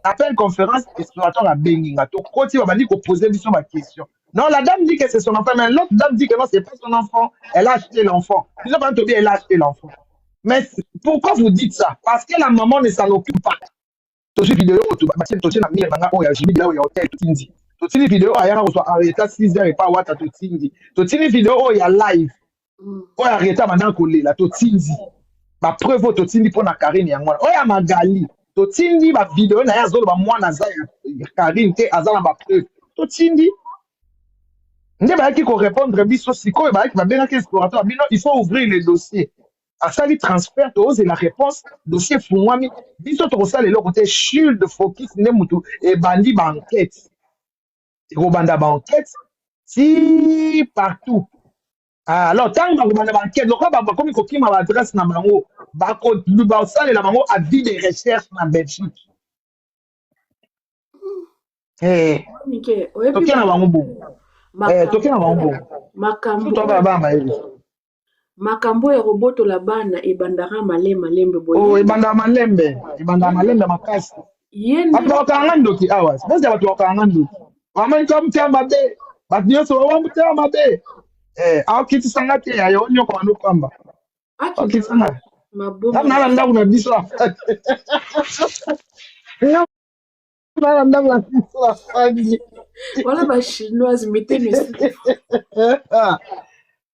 Appel conférence, explorateur abengi nga, tokoti, babandi kopose biso baquestion. Non, la dame dit que c'est son enfant, mais l'autre dame dit que non, c'est pas son enfant, elle a acheté l'enfant. Biso bana tobi, elle a acheté l'enfant. Mais pourquoi vous dites ça? Parce que la maman ne s'en occupe pas. Tozwi video oyo batie, totie na mire na nga oyo ya Jimi oyo ya hotel, totindi. Totindi video oyo ayaka kozwa Henrietta 6 heures epa Wata, totindi. Totindi video oyo ya live oyo Henrietta bandaka kolela, totindi. Bapreuve oyo totindi mpo na Karine yango wana. Oyo ya Magali, totindi bavideo na ye azoloba mwana aza ya Karine te, aza na bapreuve, totindi. Nde bayaki korépondre biso sikoyo, bayaki babengaki explorateur bino, il faut ouvrir le dossier. Asali transfert, tozela réponse. Dossier efungwami, biso tokosala eloko te. Shield Focus nde mutu ebandi baenquête, ekobanda baenquête ti partout. Ah, alors ntango bakobanda baenquête, lokola bakomi kokima baadresse na bango, bakosalela bango avis de recherche na Belgique. Eh, Mike, oyebi toke na bango bongo. Eh, toke na bango bongo. Makambo surtout bana bana mayele. Makambo ya kobotola bana ebandaka malembe malembe boye. Oh, ebandaka malembe, ebandaka malembe makasi. Ye Bato nde bakokanga ndoki awa, bosi ya bato bakokanga ndoki, bamani to motema mabe, bato nyonso bawa motema mabe. Eh, aokitisanga te ayo onyoko bano pamba. Akita aokitisanga maboma. Nga na ndako na biso, nga na ndako na biso afandi. Wana bachinoise mitema esi.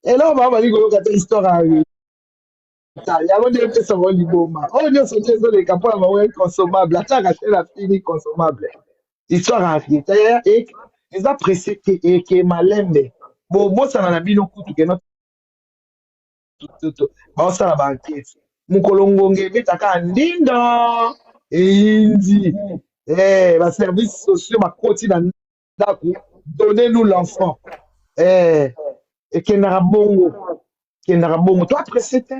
Eloko bango bali koyoka te, histoire ya ta yango nde epesa bango liboma. Oyo nyonso nde ezoleka mpona bango inconsommable, ata Rachel afini consommable. Histoire ya Henrietta yaya eza pressé te, eke malembe. Bobosana na bino kutu keno baosala baenquête, mokolo ngonga ebetaka ndinda eyindi. Eh, baservice sociaux bakoti na ndako, donnez-nous l'enfant. Eh, ekendaka bongo, ekendaka bongo, to apresse te.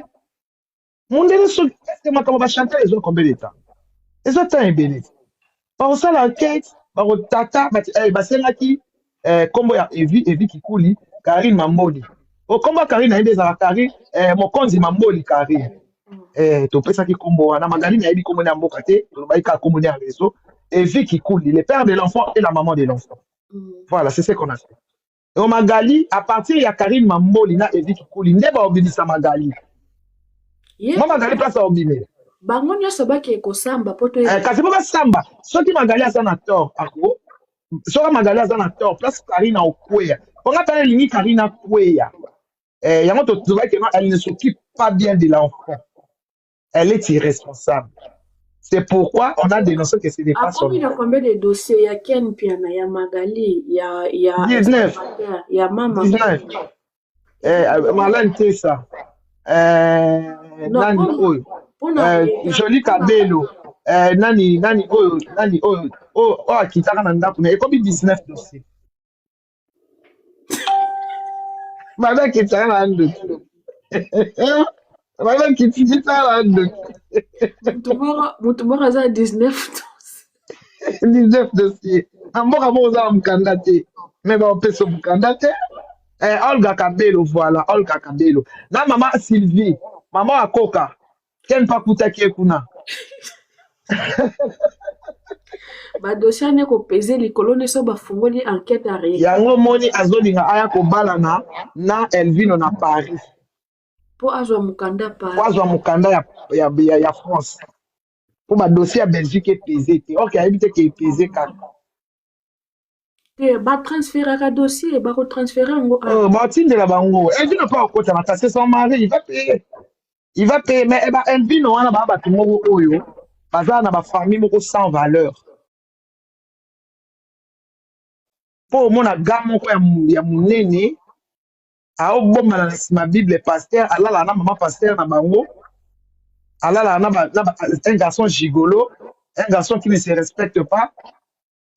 Mondele soki est makambo bachantal ezwa combien de temps? Ezwa temps ebele te. Bakosala enquête, bakotata basengaki nkombo ya Evi, Evi Kikuli, Karine Mamboli. Nkombo ya Karine nayebi ezala Karine Mokonzi Mamboli Karine. Topesaki nkombo wana. Magali nayebi nkombo ya mboka te, tolobaki kaka nkombo ya réseau, Evi Kikuli, le père de l'enfant et la maman de l'enfant. Voilà, c'est ce qu'on a fait. Donc Magali, à partir ya Karine Mamboli na Evi Kikuli nde baobimisa Magali. Ye mwa Magali place aobimela. Bango nyonso bakee kosamba po to Eh, kasi po basamba, soki Magali aza na tort, ako soki Magali aza na tort, place Karine akweya, mponga tala elingi Karine akweya. Eh, yango tozobaki no, elle ne s'occupe pas bien de l'enfant, elle est irresponsable, c'est pourquoi on a dénoncé que ce n'est pas son Akomi na combien de dossier? Ya Ken Piana, ya Magali, ya 19. ya mama 19. Eh, Marlène Tessa, eh, Non, nani oyo mpona eh, Joli Kabelo, eh, nani nani oyo, nani oyo oyo akitaka na ndako na ekomi 19 dossier. Mabe akitaka na ndoki, mabe akitaka na ndoki. Mutu moko aza 19 dossier. 19 dossier na mboka moko, oza na mokanda te, me baopesa mokanda te. Eh, Olga Kabelo, voilà, Olga Kabelo na mama Sylvie, mama akoka ken mpe akutaki ye kuna. Badossier ane kopese likolo nyonso, bafungoli enquête ya rien. Yango moni azolinga aya kobalana na Elvino na Paris. Mpo azwa mokanda. Po Paris. azwa mokanda ya France, mpo badossier ya Belgique epese te. Ok, ayebi te ke epese kaka. Te, batransferaka dossier, bakotransfere yango awa. Oh, batindela bango Elvino mpo akota na c'est son mari, il va payer, il va payer. Mais ba Elvino wana baa bato moko oyo baza na bafamille moko sans valeur, mpo omona ga moko ya monene aobombana na nsima bible, pasteur alalaka na mama pasteur na bango, alalaka na un garçon gigolo, un garçon qui ne se respecte pas.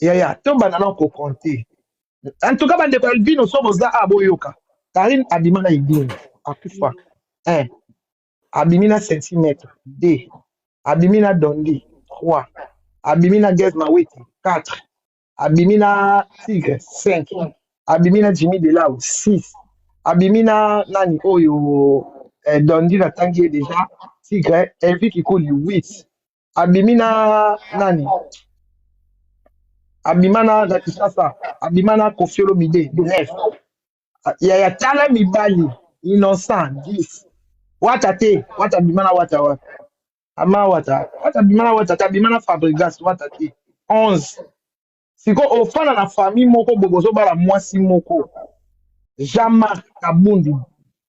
Yaya, tobanda na kocompter. En tout cas, bandeko Elvino, so boza a boyoka, Karine abima na Idinga, akufa 1, abimi na centimètre 2, abimi na Dondi 3, abimi na Gaz Mawete 4, abimi na Tigre 5, abimi na Jimmy Delau 6, abimi na nani oyo, Dondi natangi ye déjà, Tigre, Evi Kikuli 8. Abimi na nani? Abima na Kinshasa, abima na Koffi Olomide. 9. Yaya, tala mibali. Innocent, 10. Wata te. Wata abima na Wata wapi? Ama Wata, Wata abima na Wata te, abima na Fabregas. Wata te. 11. Sikoyo ofanda na famille moko boye, bozobala mwasi moko. Jean-Marc Kabundu,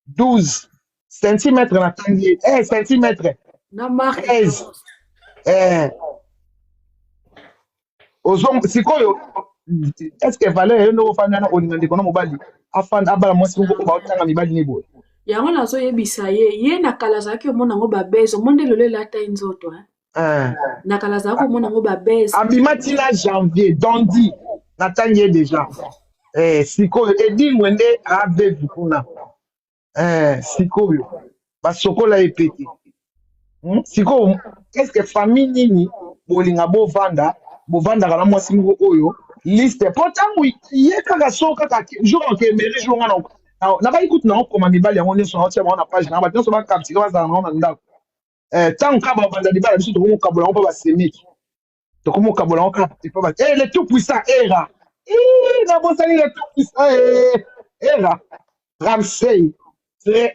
12 centimètre. Natangi ye centimètre. Na Mark. 13. Ozo sikoyo, est ce que valeur yo ndenge ofanda na olinga ndeko na mobali afanda abala mwasi moko oyo baotanga mibali ne boye? Yango nazoyebisa ye, ye na kala azalaki omona yango babese. Omonde lelo elata ye nzoto, hein? Na kala azalaki komona yango babese. Abima ntina Janvier Dondi, natangi ye déjà. Sikoyo edingwe nde avevu kuna. Sikoyo basokola ye pete. Sikoyo est ce que famille nini bolinga bovanda, bovandaka na mwasi moko oyo liste? Mpo ntango ye kaka so kaka jour akemeri, jour nga nabai kutu na okoma mibali yango nyonso, naotia bango na page na bato nyonso bakaptika, bazala nango na ndako. Ntango kaka babanda libala, biso tokomokabola yango mpo basemeki, tokomokabola yango kaka epa ba le tout puissant era. Nabosani le tout puissant era Ramsey,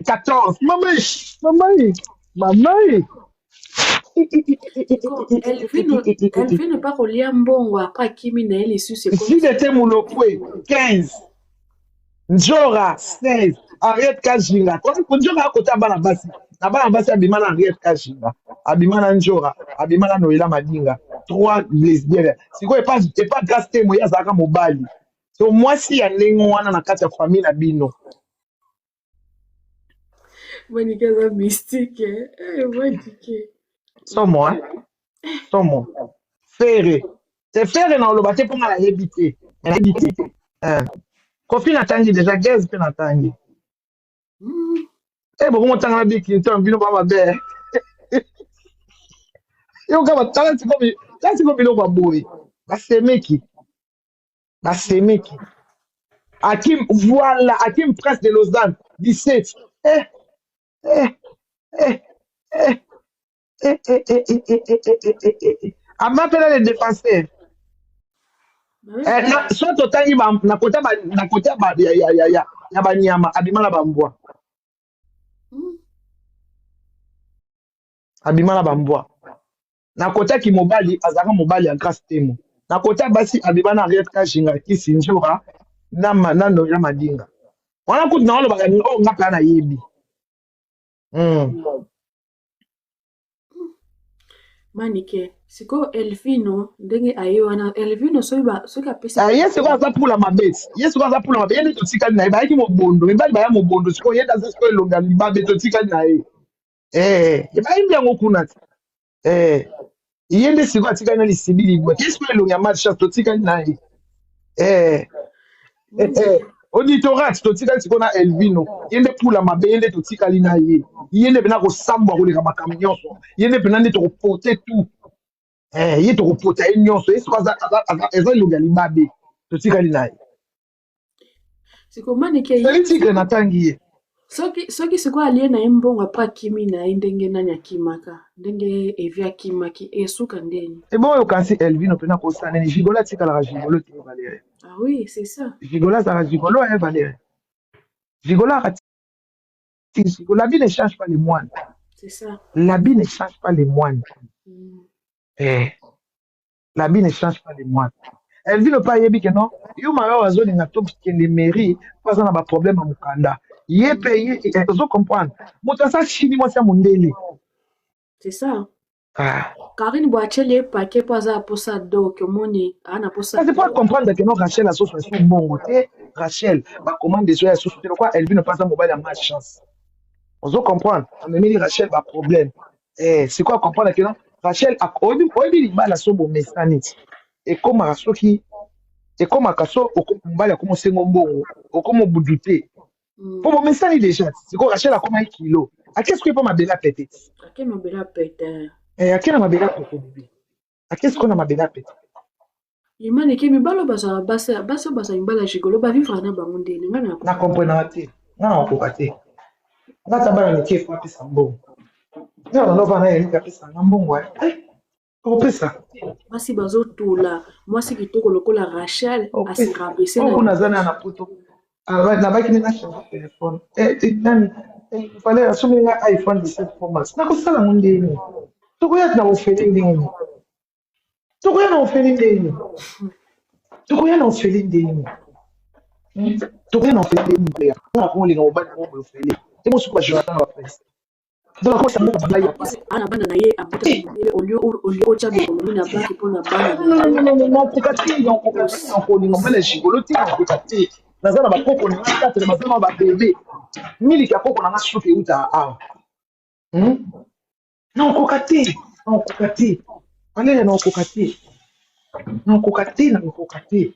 14. Mama, mama, mama. Elvino mpa kolia mbongo, après akimi na ye lisusu. JDT Mulokwe, 15. Njora, 16. Henriette Kajinga. Njora akota bana basi na bana basi. Abima na Henriette Kajinga, abima na Njora, abima na Noela Madinga, trois lesbiennes. Sikoyo epa Grâce Temo, ye azalaka mobali. So mwasi ya ndenge wana na kati ya famille na bino? Monike aza mystique, Monike. Somo, hein? Somo. Ferre te, Ferre na oloba te mpo nga nayebi te, nayebi te. Kofi natangi déjà, Gaz mpe natangi. Bokongo tanga na Bill Clinton, bino ba mabe. Yoka, batala siko biloko ya boye. Basemeki, basemeki. Akim, voilà, Akim Prince de Lausanne, 17. Eh eh eh eh eh eh eh eh eh eh eh eh eh eh. Ama mpena le défenseur. So totangi na kota na kota ya banyama, abima na bambwa. Abima na bambwa. Na kotaki mobali, azalaka mobali ya Grâce Temo. Na kota basi, abima na Henriette Kajinga, Kisi Njora na Noela Madinga. Wana kutu na olobaka oyo nga mpe nayebi. Manike, sikoyo Elvino, ndenge aye wana, Elvino soki apesi Ah, ye sikoyo aza pula mabe. Ye sikoyo aza pula mabe. Ye nde totikali na ye. Bayaki mobondo, mibali baya mobondo. Sikoyo ye nde aza sikoyo elongi ya libabe. Totikali na ye. Bayimbi yango kuna te. Ye nde sikoyo atikali na lisibi libwa. Ye sikoyo elongi ya malchance. Totikali na ye. Auditorat, totikali sikoyo na Elvino. Ye nde pula mabe. Ye nde totikali na ye. Ye nde mpena kosambwa koleka makambo nyonso. Ye nde mpena nde tokoporte tout. Ye tokopota ye nyonso. Ye sikoyo eza elongi ya libabe. Totikali na ye. Sikoyo Manike, Feli Tigre, natangi ye. Soki sikoyo alie na ye mbongo, après akimi na ye, ndenge nani akimaka, ndenge Evi akimaki, esuka ndeni? Eboyo kasi Elvino mpena kosala nini? Gigolo atikalaka gigolo te, Valérie. Ah oui, c'est ça. Gigolo azalaka gigolo, ye Valérie. Gigolo akati gigolo. L'habit ne change pas les moines. C'est ça. L'habit ne change pas les moines. L'habit ne change pas les moines. Elvino mpe ayebi ke non, yo mayo azolinga tokende mairie mpo aza na baproblème ya mokanda. Ye mpe ye ozo comprendre, moto aza chini, mwasi ya mondele. C'est ça. Ah. Karine bo atieli ye paquet mpo aza na posa dok. Omoni, aa na posa. Kasi po comprendre ke non, Rachel azozwa esu mbongo te. Rachel bacommande ezoya susu te lokwa. Elvino mpe aza mobali ya malchance, ozo comprendre, amemeli Rachel baproblème. Sikoyo comprendre ke non, Rachel oyebi libala so bomesani ti ekomaka, soki ekomaka so mobali akoma osengo mbongo, okoma obudu te mpo bomesani déjà. Sikoyo Rachel akomaki kilo, ake sikoyo mpo mabele apete ti. Ake mabele apete. Ake na mabele apete, bebe. Ake sikoyo na mabele apete. Emaneke, mibali oyo bazala basi, basi oyo bazala mibali ya gigolo, bavivre na bango ndeni? Ngai na Na comprenaka te. Nga na kokoka te. Nga ata bana mike, efo apesa mbongo. Nga na nova na Erika apesa nga mbongo. Opesa. Basi bazotula mwasi kitoko lokola Rachel asirabese na kuna na na poto. Nabaki nde na change telefone. Eh, eh, nani? Eh, fallait asombi nga iPhone 17 Pro Max. Nakosala ngo ndenge nini? Tokoya na ofeli ndenge nini? Tokoya na ofeli ndenge nini? Tokoya na ofeli ndenge nini? Tokoya na ofeli ndenge nini? Nga nakolinga mobali moko boye ofeli. Te mosuku ba Jonathan na ba prince. Ana bana na ye abota mondele au lieu otya bikonomi na banki mpo na bana. Nakoka te, nakoka te, nakolinga mobali ya gigolo te, nakoka te. Naza na bakoko na nga katre, baza na babebe miliki ya koko na nga suki eutaka awa. Nakoka te, nakoka te Valeria, nakoka te, nakoka te, nakoka te,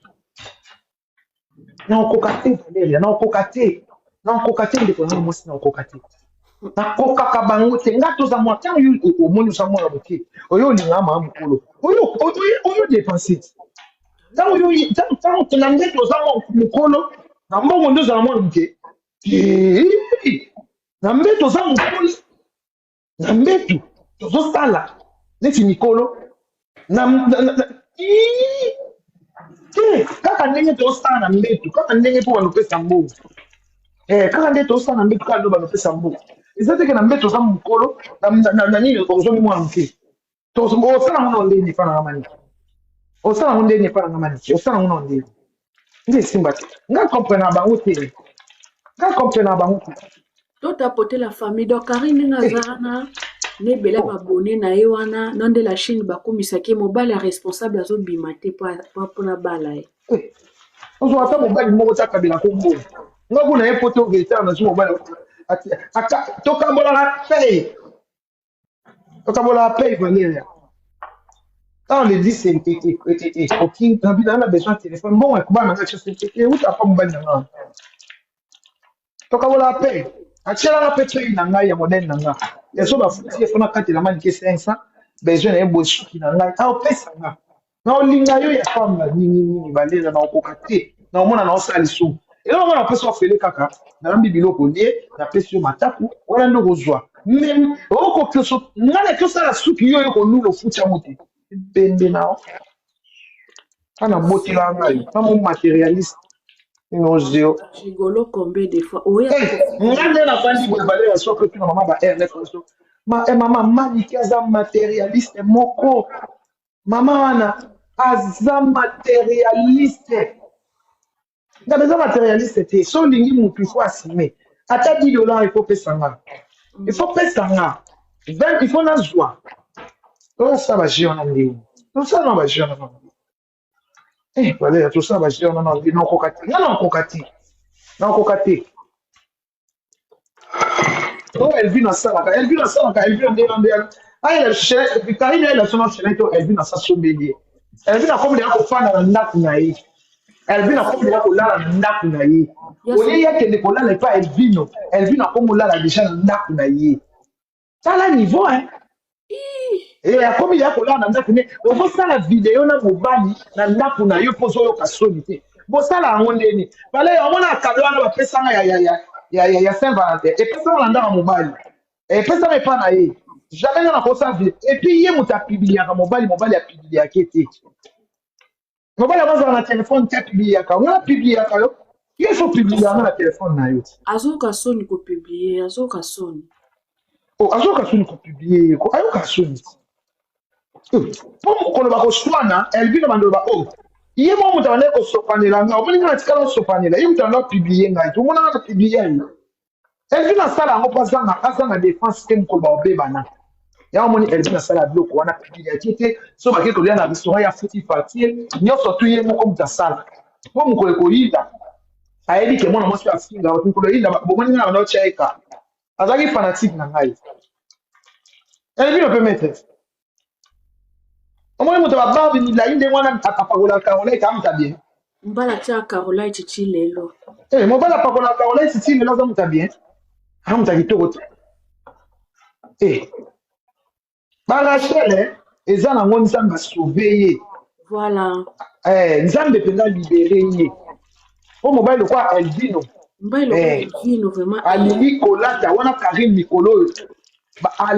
nakoka te Valeria, nakoka te, nakoka te ndeko nanga mwasi, nakoka te, nakokaka bango te. Nga toza mwa ntango yo omoni oza mwana moke, oyo olinga maa mokolo oyo dépense ntango yo ntango na nde toza mokolo na mbongo nde ozala mwana moke na mbeto, oza mokolo na mbeto, tozosala neti mikolo te. Kaka ndenge tozosala na mbeto, kaka ndenge mpo banopesa mbongo, kaka nde tozosala na mbeto, kaka nde banopesa mbongo. Eza teke na mbeto oza mokolo na nini, ozongi mwana moke. Osala ngo na ndeni epa nanga maniki, osala ngo ndeni epa nanga maniki, osala ngo na ndeni nde esimba te. Nga comprendre na bango te, nga comprendre na bango te. Totapote la famille. Donc Karine, ndenge aza wana na ebele babone na ye wana na nde la Chine bakomisaki ye mobali ya responsable, azobima te mpona bala ye. Ozwa ata mobali moko ti akabela kombo nga kuna ye po te oveta nazwi mobali tokambolaka paye, tokambolaka paye Valeria. Quand le 10 ekoki, nabi na besoin telefone, mbongo ekobana nanga euta pa mobali na nga, tokabolaka paye, atielanga mpe paye na ngai ya modèle na nga ya so bafuti ye, fona katela manike 500, besoin na ye boye, suki na ngai aopesa nga na olinga yo ya femme na nini nini. Balela na okoka te, na omona na osala lisumu eloko nga napesi ofele kaka nalambi biloko lie, napesi yo mataku wana nde okozwa me okoki nga naki osala suki yo oyo kolula ofuti yango te pembe na yo ana botela ngai na mo matérialiste nozio. Gigolo combien de fois oya? Nga nde nafandi boye, balela soki otuna mama ba rf so ma mama Maniki aza matérialiste moko, mama wana aza matérialiste. Nga eza matérialiste te. So olingi motu, il faut assumer ata 10 $, il faut pesa nga, il faut pesa nga 20, il faut nazwa oyo asala bajeu wana ndenge tosala na bajeu wana. Eh, Valeria, tosala bajeu wana na ndenge nakoka te, nga nakoka te, nakoka te. Oyo Elvin asalaka, Elvin asalaka, Elvin nde nde ayela Karine, ayela so na chaîne to Elvin asasombeli ye. Elvin akomi deya kofanda na ndako na ye, Elvin akomi deya kolala na ndako na ye. Oye ye akende kolala epa Elvino, Elvin akomi kolala déjà na ndako na ye. Tala niveau, hein. E akomi deya kolala na ndako ne. Ozosala video na mobali na ndako na yo mpo ozoyoka soni te. Bosala yango ndeni bale yango na cadeau wana bapesanga ya Saint Valentin, epesanga na ndako ya mobali, epesanga epa na ye. Jamais nga nakosala video. Et puis ye moto apubliaka mobali, mobali apubliaka te. Mobali yango azala na telefone te, apubliaka. Nga napubliaka yo, ye faut publie yango na telefone na yo. Azoyoka soni kopublier, azoyoka soni. Oh, azoyoka soni kopublier ye ko ayoka soni mpo mokolo bakoswana Elvino bando ba o ye mo moto abandaki kosopanela nga. Omoni nga natikala osopanela ye, moto ando apublier ngai te. Omonanga na publie ye? Elvin asala yango mpo azanga défense te mokolo baobebana. Ya omoni Elvin asala biloko wana, publiaki te. So bake kolia na restaurant ya futi facture nyonso tu, ye moko moto asala mpo mokolo ekoyinda, ayebi ke mwana mwasi afinga mokolo eyinda. Bomoni nga na banda otya ye ka azalaki fanatique na ngai. Elvin mpe maître, omoni moto babarbe milai ndenge wana apakolaka Carolite, amuta bien. Mobali atia Carolite ti lelo. Eh, mobali apakolaka Carolite ti lelo, aza moto bien, aza moto ya kitoko te. Eh, barachel eza nango Nzambe asauve ye. Voilà. Eh, Nzambe mpenza libere ye mpo mobali lokwa Elvino. Mobali lokwa Elvino vraiment. Alingi kolata wana Karine mikolo oyo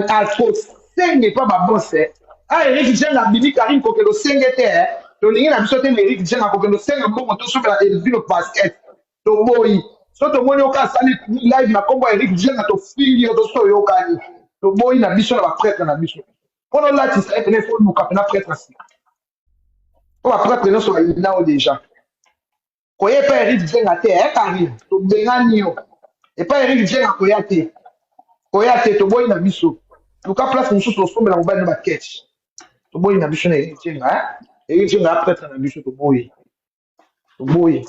akosenga epa babose. Ah Eric Jenga abimi Karine kokende osenge te eh. Tolingi na biso te na Eric Jenga kokende osenga mbongo tosombela Elvino basket. Toboyi. So tomoni oka asali live na kombo ya Eric Jenga tofingi yo toso toyokani. Toboyi na biso na ba prêtre na biso. Mpo nolatisa ye pene fo luka pena prêtre ya sika. Mpo ba prêtre nyonso bayina yo deja. Koya epai Eric Jenga te eh Karine. Tobengani yo. Epai Eric Jenga koya te. Koya te toboyi na biso. Luka place mosusu osombela mobali no ba ketch. Toboyi na biso na Eric Jenga eh. Eric Jenga a prêtre na biso toboyi. Toboyi.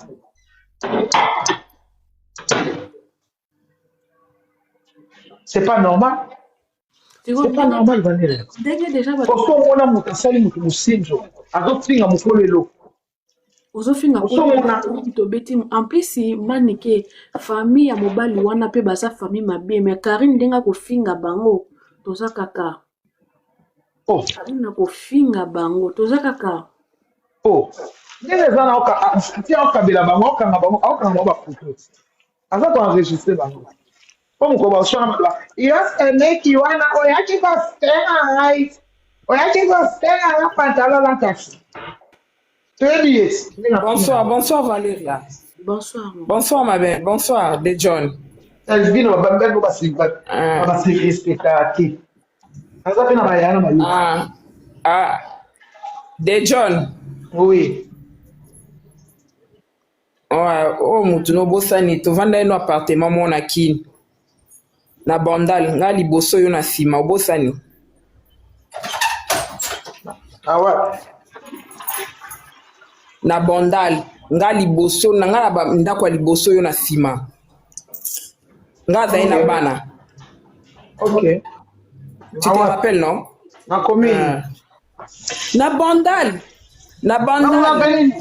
C'est pas normal. C'est pas normal Valérie. Ndenge déjà ba Oso omona moto asali moto mosinzo azofinga mokolo eloko. Ozofinga Ozomona. Tobeti en plus manike famille ya mobali wana pe baza famille mabe mais Karine ndenge akofinga bango toza kaka. Oh. Karine akofinga bango toza kaka. Oh. Ndenge eza na oka ti akabela bango akanga bango akanga bango ba photo. Aza ko enregistrer bango. Po mokolo baswana bato ba yes emeki wana oyaki kosenga ngai oyaki kosenga nga pantalon na taxi. Toyebi ye ndenge afinga Bonsoir, bonsoir Valéria. Bonsoir. Bonsoir ma belle, bonsoir De John. Elvino babambeli bo Ah, baserespectaka te. Aza mpe na bayaya na bayoki. ah, ah. De John. Oui. Ouais, oyo mutu nobosani tovanda ye no appartement moko na Kin na Bandal nga liboso yo na nsima obosani Ah ouais. Na Bandal nga liboso na nga na ndako ya liboso yo na nsima nga azali na bana. Ok. Tu te rappelles non? Na commune. Ah. Na Bandal. Na Bandal. Na Bandal.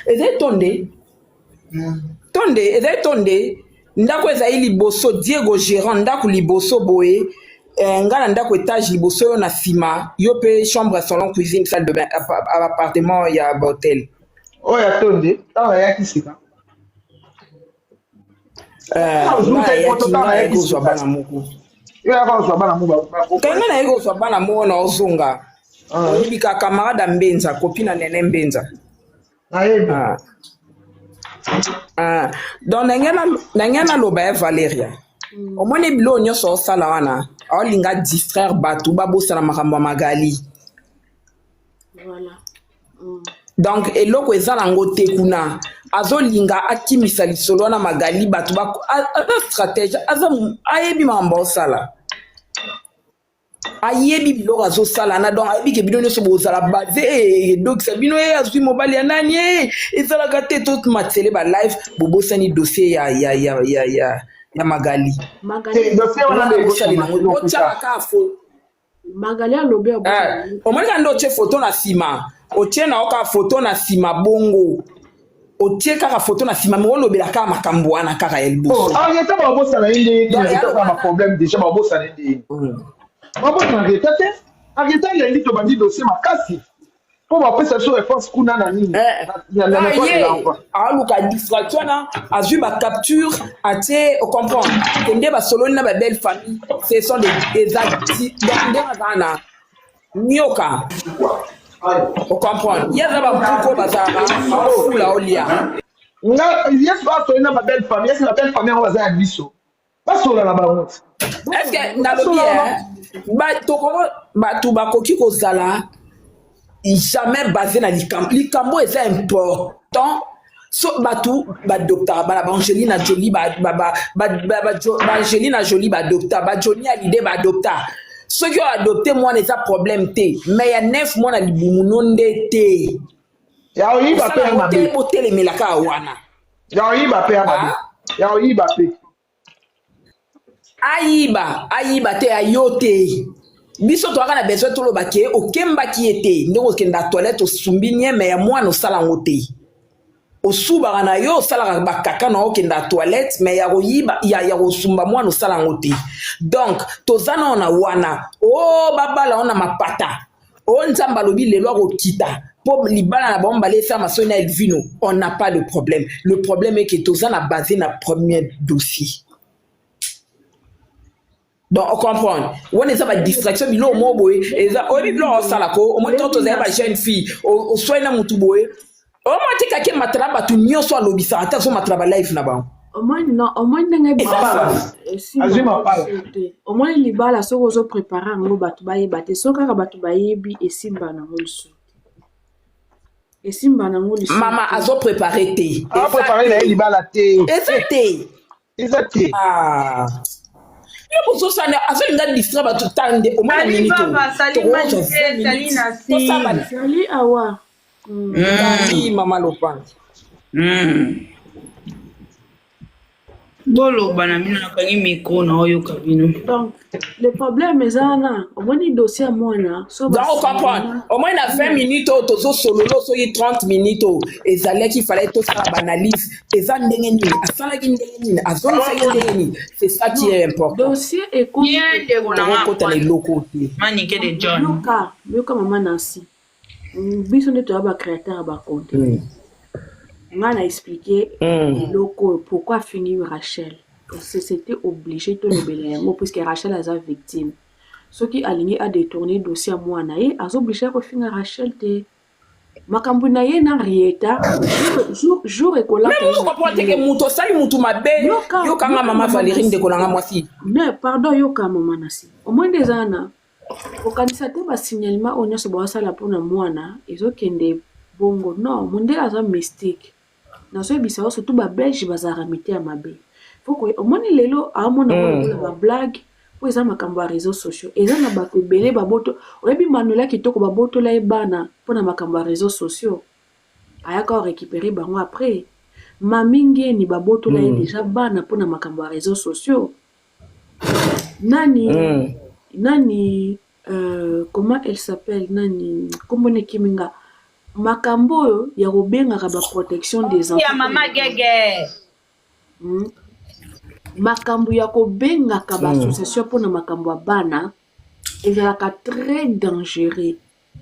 Ezali tonde. Tonde, ezali tonde. Ndako ezali liboso Diego Gérant ndako liboso boye. Eh, nga na ndako étage liboso yo na nsima yo mpe chambre salon cuisine salle de bain appartement ya hotel. Oyo ya tonde ntango ayaki sika. Nga nayaki kozwa bana moko. Yo yaka kozwa bana moko. Kanga nayaki kozwa bana moko na ozonga. Oyebi ka camarade ya Mbenza, copine na Nene Mbenza. Nayebi. Ah. Donc ndenge naloba ya Valeria. Omoni biloko nyonso osala wana, aolinga distraire bato babosana makambo ya Magali. Voilà. Donc eloko eza nango te kuna azolinga akimisa lisolo wana Magali bato aza stratège aza ayebi makambo osala. Ayebi biloko azosala na donc ayebi ke bino nyonso bozala base edokisa bino ye azwi mobali ya nani e ezalaka te tomatisele ba live bobosani dossier ya ya ya ya ya ya Magali. Magali dossier wana nde bosalela yango otyaka kaka fo Magali alobi omoni kaka nde otie foto na nsima otie na yo kaka foto na nsima bongo otie kaka foto na nsima me olobela kaka makambo wana kaka ya liboso. Henrietta babosana ye ndenge nini? Henrietta aza na problème déjà babosana ye ndenge nini? Babosana Henrietta te. Henrietta elengi tobandi dossier makasi mpo bapesa biso réponse kuna na nini? Ye aluka distraction wana azwi bacapture atie ocomprendre kende basololi na babelle famille ce sont des eza donc ndenge azala na nyoka ocomprendre ye aza bampuko bazalaka aofula olia nga yesu asoli na babelle famille esi babelle famille yango baza ya biso basola na bango. Est ce que nalobi bato bakoki kozala jamais basé na likambo likambo eza important so bato badoptaka bana baangelina Jolie baangelina Jolie badopta baJohnny Hallyday badopta soki oyo adopte mwana eza problème te mais ya 9 mwana libumu no nde te ya oyiba mpe ya mabe botelemelaka wana ya oyiba mpe ya mabe ya oyiba mpe ayiba ayiba te ayo te biso toyaka na besoin toloba ke okembaki ye te ndenge okenda toilette osumbi nieme ya mwana osala yango te osubaka na yo osalaka bakaka na okenda toilette mais ya koyiba ya, ya kosumba mwana osala yango te donc toza nao na wana o babala o na mapata o nzambe alobi lelo akokita po libala na bango mbala esala masoni na Elvino on n'a pas le problème. Le problème est que toza na basé na premier dossier. Donc ocomprendre wana eza badistraction biloko moko boye eza oyebi biloko osala ko omoni ntango tozali ba jeune fille oswai na motu boye omoi atikaki ematela bato nyonso alobisaka te azomatela balive na bango. Omoni non, omoni ndenge azwi mapala. Omoni libala soki ozoprépare yango bato bayeba te, soki kaka bato bayebi esimba nango lisusu te, esimba nango lisusu. Mama azoprépare te. Aprépare na ye libala te. Eza te. Eza te. Ah. Yo bozosana azolinga distraire bato ta nde omona Salut minute Baba, salut tokozwa Manike, 20 salut minutes Nasi. tosala. Sali awa. Sali mama Lopanga. Boloba na bino, nakangi micro na oyoka bino. Donc le problème eza wana, omoni dossier ya mwana so Donc ocomprendre au moins na 20 minutes oyo tozosolola, soki 30 minutes oyo ezalaki, fallait tosala baanalyse eza ndenge nini asalaki, ndenge nini azongisaki, ndenge nini. C'est ça qui est important. Dossier ekomi. Bien, ndeko na nga. Tokokota na eloko te. Manike de John. Yoka, yoka mama Nancy. Biso nde toya bacréateur ya bacontenu. Nga na expliqué eloko oyo pourquoi afingi Rachel, parce que c'était obligé tolobela yango puisque Rachel aza victime. Soki alingi adétourne dossier ya mwana ye, aza obligé ya kofinga Rachel te. Makambo na ye na Rieta jour, jour ekolata ye na Comprendre te ke kilo. Moto osali mutu mabe. Yoka, yokanga yoka mama mama Valérie Nasi. ndeko nanga mwasi. Ne pardon, yoka mama Nasi. Omoi nde eza wana, kokanisa te basignalement oyo nyonso baosala mpona mwana ezokende bongo. Non, mondele aza mystique. Nazoyebisa yo, surtout babelge bazalaka mite ya mabe. Faut omoni lelo aomona ngo lokola bablague po eza makambo ya réseaux sociaux. Eza na bato ebele baboto. Oyebi Manuela Kitoko, babotola ye bana mpona makambo ya réseaux sociaux, ayaka orécupérer bango après. Mami Ngeni, babotola ye déjà bana mpona makambo ya réseaux sociaux. Nani nani, comment elle s'appelle, nani, kombo ekimi nga, makambo oyo ya kobengaka baprotection des Ya enfants. mama Gege. Makambo ya kobengaka baassociation mpona makambo ya bana ezalaka très dangereux.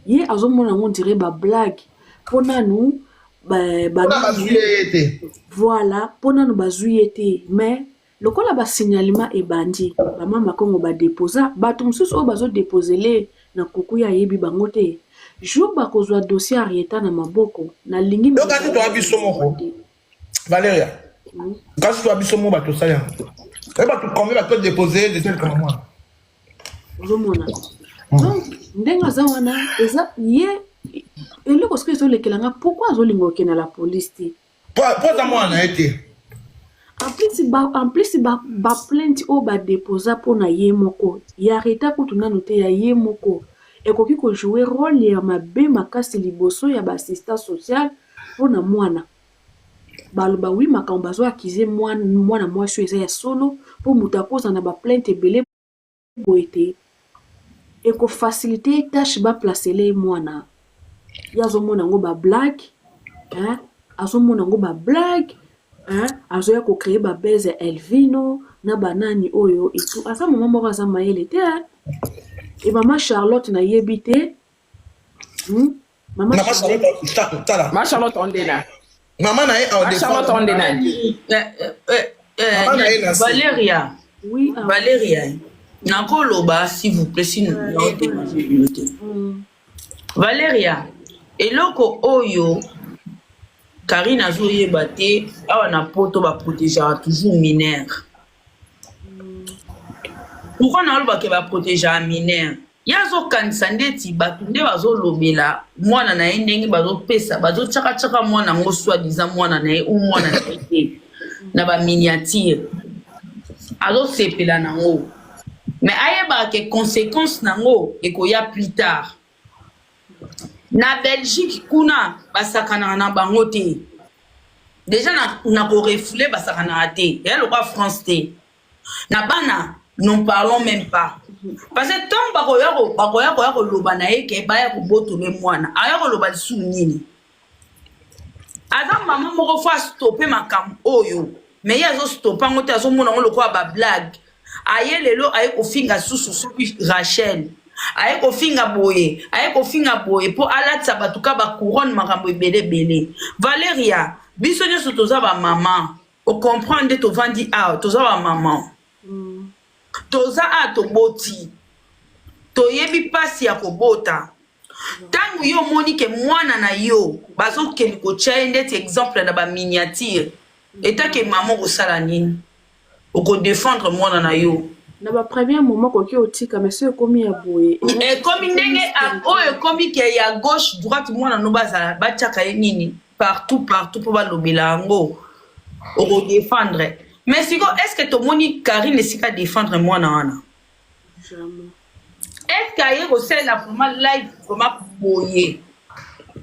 Ye azomona yango dire bablague mpo nanu mpona bazwi ye te. Voilà, mpo nanu bazwi ye te. Mais lokola basignalement ebandi, bamama Kongo badeposa, bato mosusu oyo bazodepozele na kuku ye ayebi bango te. Jour bakozwa dossier ya Rieta na maboko, nalingi Yo kasi toya biso moko. Valeria, kasi toya biso moko, bato osali yango oye, bato combien bato déposé déjà likambo mwana? Ozomona donc ndenge aza wana, eza ye eloko soki ezolekelanga, pourquoi azolinga okende na la police te? Po aza mwana na ye te. En plus baplainte oyo badeposa mpona ye moko ya Reta kutu nanu te, ya ye moko ekoki kojouer rôle ya mabe makasi liboso ya baassistant social mpona mwana. Baloba wi, makambo bazoaccuser mwana mwasi oyo eza ya solo, mpo moto akozala na baplainte ebele boye te, ekofacilite ye tâche baplacele ye mwana. Ye azomona yango bablague, hein? Azomona yango bablague, hein? Azoya kocréer babuzz ya Elvino na banani oyo etu. Aza mama moko aza mayele te, hein? E mama Charlotte nayebi te, Mama Mama Charlotte. Charlotte, tala. Ma Charlotte ondena. Mama na ye Ma Charlotte ondena. Mama na ye na se. Valeria. Oui, ah. Valeria, nakoloba s'il vous plaît, si naodérange bino te. Valeria, eloko oyo Karine azoyeba te, awa na Poto baprotégeaka toujours mineur. Pourquoi nalobake baprotégeaka mineur? Ye azokanisa ndeti bato nde bazolobela mwana na ye, ndenge bazopesa, bazotiakatiaka mwana yango, soi-disant mwana na ye ou mwana na ye te, na baminiature, azosepela nango. Mais ayebaka ke conséquence nango ekoya plus tard. Na Belgique kuna basakanaka na bango te. Déjà na korefouler basakanaka te, eya lokwa France te. Na bana, n'en parlons même pas, parce que ntango bakoya koya koloba na ye ke baya kobotola mwana, aya koloba lisusu nini? Aza mama moko, faut astopper makambo oyo, mais ye azostopper yango te, azomona yango lokola bablague. Aye lelo aye kofinga susu soki Rachel, aye kofinga boye, aye kofinga boye mpo alatisa bato ka bacouronne, makambo ebele ebele. Valeria, biso nyonso toza bamama, ocomprendre nde tovandi awa, toza bamama. Toza awa toboti, toyebi mpasi ya kobota. Ntango yo omoni ke mwana na yo bazokende kotya ye ndeti exemple na baminiature, etake mama okosala nini? Okodefendre mwana na yo. Na ba premier moment okoki otika, mais soki ekomi ya boye, ekomi ndenge oyo ekomi ke ya gauche droite, mwana no bazala batiaka ye nini partout partout mpo balobela yango, okodefendre. Mais sikoyo, est ce que tomoni Karine esika défendre mwana wana? Jamais. Est ce que aye kosalela vraiment live vraiment boye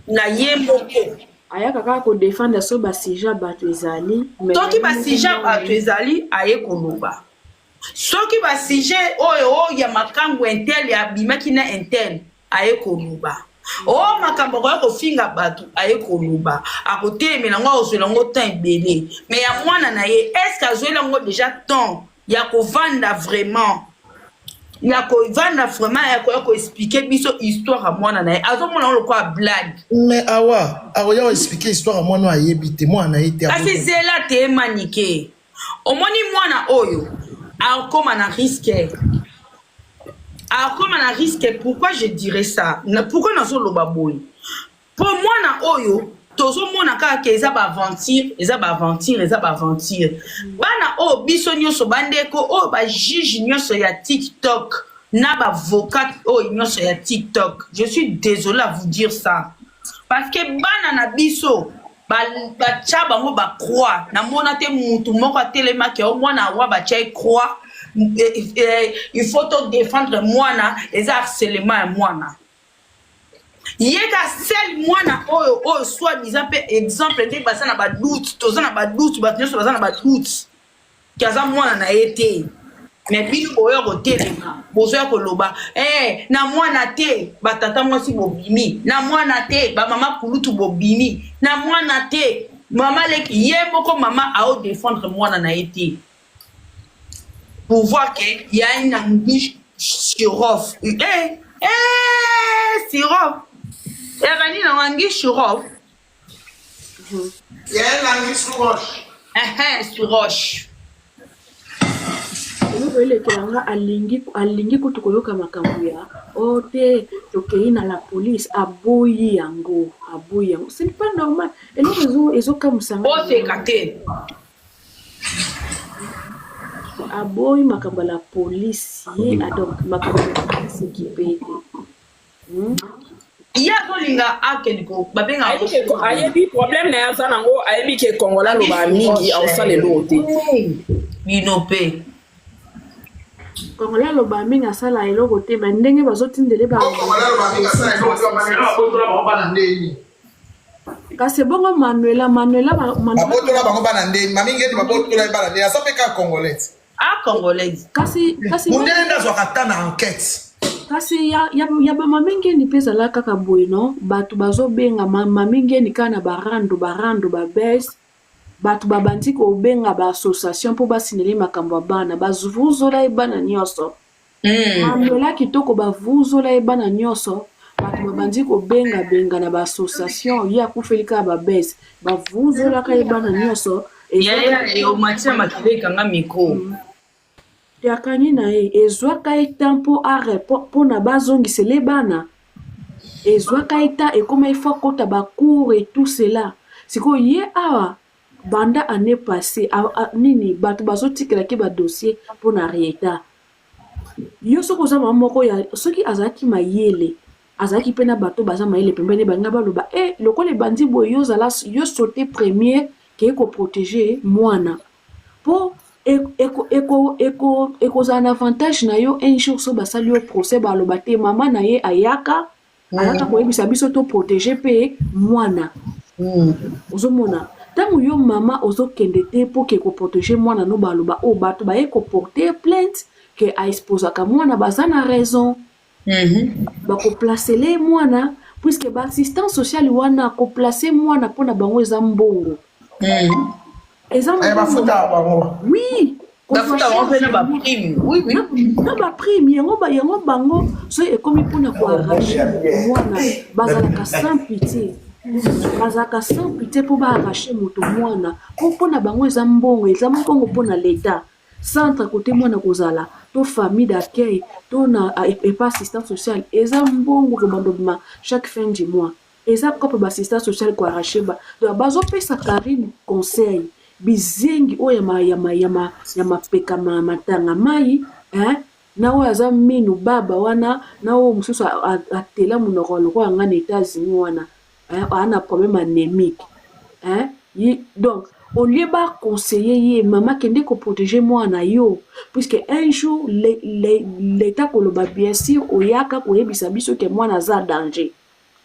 na ye moko? Ayaka kaka kodefendre so basujet ya bato ezali. Soki basujet ya bato ezali, aye koloba. Soki basujet oyo oyo ya makangu un tel abimaki na un tel, aye koloba. O makambo akoya kofinga bato, aye koloba, akotelemela yango, akozwela yango temps ebele. Mais ya mwana na ye, est ce que azweli yango déjà temps ya kovanda vraiment, ya kovanda vraiment, ya koya koexpliquer biso histoire ya mwana na ye? Azomona yango lokola blague. Mais awa akoya koexpliquer histoire ya mwana oyo ayebi te, mwana na ye te. Kasi zela te, Manike. Omoni mwana oyo akoma na risque, akoma na risque. Pourquoi je dirais ça? Pourquoi nazoloba boye? Mpo mwana oyo tozomona kaka ke eza baaventure, eza baaventure, eza baaventure. Bana oyo biso nyonso, bandeko oyo, bajuge nyonso ya TikTok na baavocat oyo nyonso ya TikTok, je suis désolé à vous dire ça, parce que bana na biso batya bango bacroix. Namona te mutu moko atelemaki o mwana awa batya ye croix, il faut to défendre mwana, eza harcèlement ya mwana. Ye ka sel mwana oyo oyo soit disant mpe exemple nde baza na badoute, toza na badoute, bato nyonso baza na badoute ke aza mwana na ye te. Mais bino boya kotelema, bozoya koloba eh, na mwana te. Batata mwasi bobimi na mwana te, bamama kulutu bobimi na mwana te, mama leki ye moko mama aodefendre mwana na ye te pour voir que y a une anguille sur eh, eh, sirop eyaka nini nango, anguille sur roche? Il y a un anguille sous roche. Sur roche. Eloko elekela nga, alingi alingi kutu koyoka makambo ya o te, tokei na la police, aboyi yango, aboyi yango. Ce n'est pas normal. Eloko ezokamwisa nga, oseka te. Aboyi makambo ya la police ye, donc makambo ya police ekipe te. Ye azolinga akende ko babengaka. Ayebi problème na ye aza nango, ayebi ke Congolais alobaka mingi, aosala eloko te. Bino mpe. Congolais aloba mingi, asala eloko te. Mais ndenge bazotindele ba Congolais aloba mingi, asala eloko te. Bamanuela babotola bango bana ndeni? Kasi bongo Manuela, Manuela. Babotola bango bana ndeni? Mami Ngeni, babotola ye bana ndeni? Aza mpe kaka Congolais. A Congolaise. Kasi Mundele nde azwaka ta na enquête. Kasi ya bamami Ngeni mpe ezala kaka boye, no? Bato bazobenga mami Ngeni kaka na barando, barando, babese. Bato babandi kobenga baassociation mpo basinele makambo ya bana, bavuzola ye bana nyonso. Manuela kitoko, bavuzola ye bana nyonso. Bato babandi kobengabenga na baassociation, ye akufeli kaka babese, bavuzolaka ye bana nyonso. Yaya omatia makila ekanga micro. Akangi na ye, ezwaka ye temps mpo mpona bazongisele bana, ezwaka ye temps, ekóma ifo akota bacour et tout cela. Sikoyo ye awa, banda année passée nini, bato bazotikelaki badossier mpona Rieta. Yo soki oza mama moko ya, soki azalaki mayele, azalaki mpe na bato baza mayele pembeni, balinga baloba e lokola ebandi boye, yo ozala yo saute premier ke koprotéger mwana, mpo ekozala na avantage na yo un jour. So basali yo procès, baloba te mama na ye ayaka, ayaka koyebisa biso toprotéger mpe mwana. Ozomona, ntango yo mama ozokende te mpo ke koprotéger mwana no, baloba oyo bato baye koporter plainte ke aexposaka mwana, baza na raison. Bakoplacele mwana, puisque baassistance sociale wana, koplace mwana mpona bango eza mbongo, eza Bafuta bango. Oui. Bafuta bango mpe na baprime, oui. Na baprime yango, yango bango soki ekomi mpona koarracher mwana, bazalaka sans pitié, bazalaka sans pitié mpo baarracher moto mwana, mpo mpona bango eza mbongo, eza mbongo mpona l'État. Centre kote mwana kozala to famille d'accueil to na epa assistance sociale eza mbongo kobanda obima chaque fin du mois. Eza propre ba assistance sociale ko arracher ba donc bazopesa Carine conseil bizengi oyo ya ma, ya ma, ya ma, ya mapeka ma matanga mayi hein na oyo aza minu baba wana na oyo mosusu atela monoko lokola nga na Etats-Unis wana hein aza na problème anémique hein ye donc au lieu ba conseiller ye mama kende ko protéger mwana yo puisque un jour l'État koloba bien sûr oyaka koyebisa biso ke mwana aza danger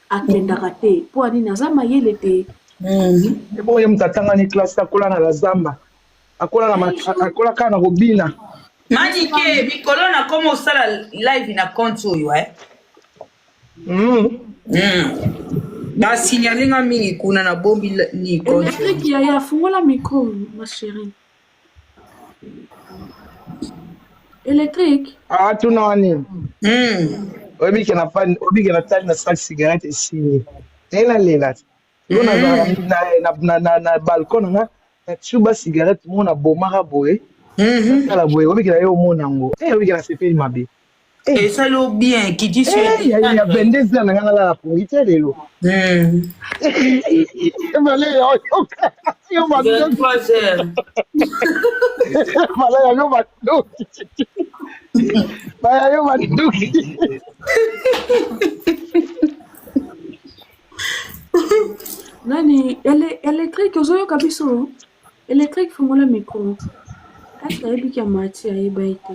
akendaka te mpo anini aza mayele te. Ebongo ye moto atangani classe akola na la zamba akola na akola kaka na kobina. Manike mikolo na koma osala live na compte oyo eh. Ba signaler nga mingi kuna na bombi ni compte. Électrique yaya fungola micro ma chérie. Électrique. Ah tuna wani. Oyebi ke na fani oyebi ke na tali na sac cigarette esili. Ela lela. Yo na na na na balcon na nga na tuba cigarette mo na bomaka boye. Tala boye oyebi ke na yo omona yango. Eh oyebi ke na sepeli mabe. Esali yo bien kiti sur ya ya 22 heures na nga nalala pongi te lelo. Valeria oyoka yo bandoki. 23 heures. Valeria yo bandoki. Baya yo bandoki. Nani électrique ozoyoka biso? Électrique fungola micro. Est-ce ayebi kia mati ayeba ye te?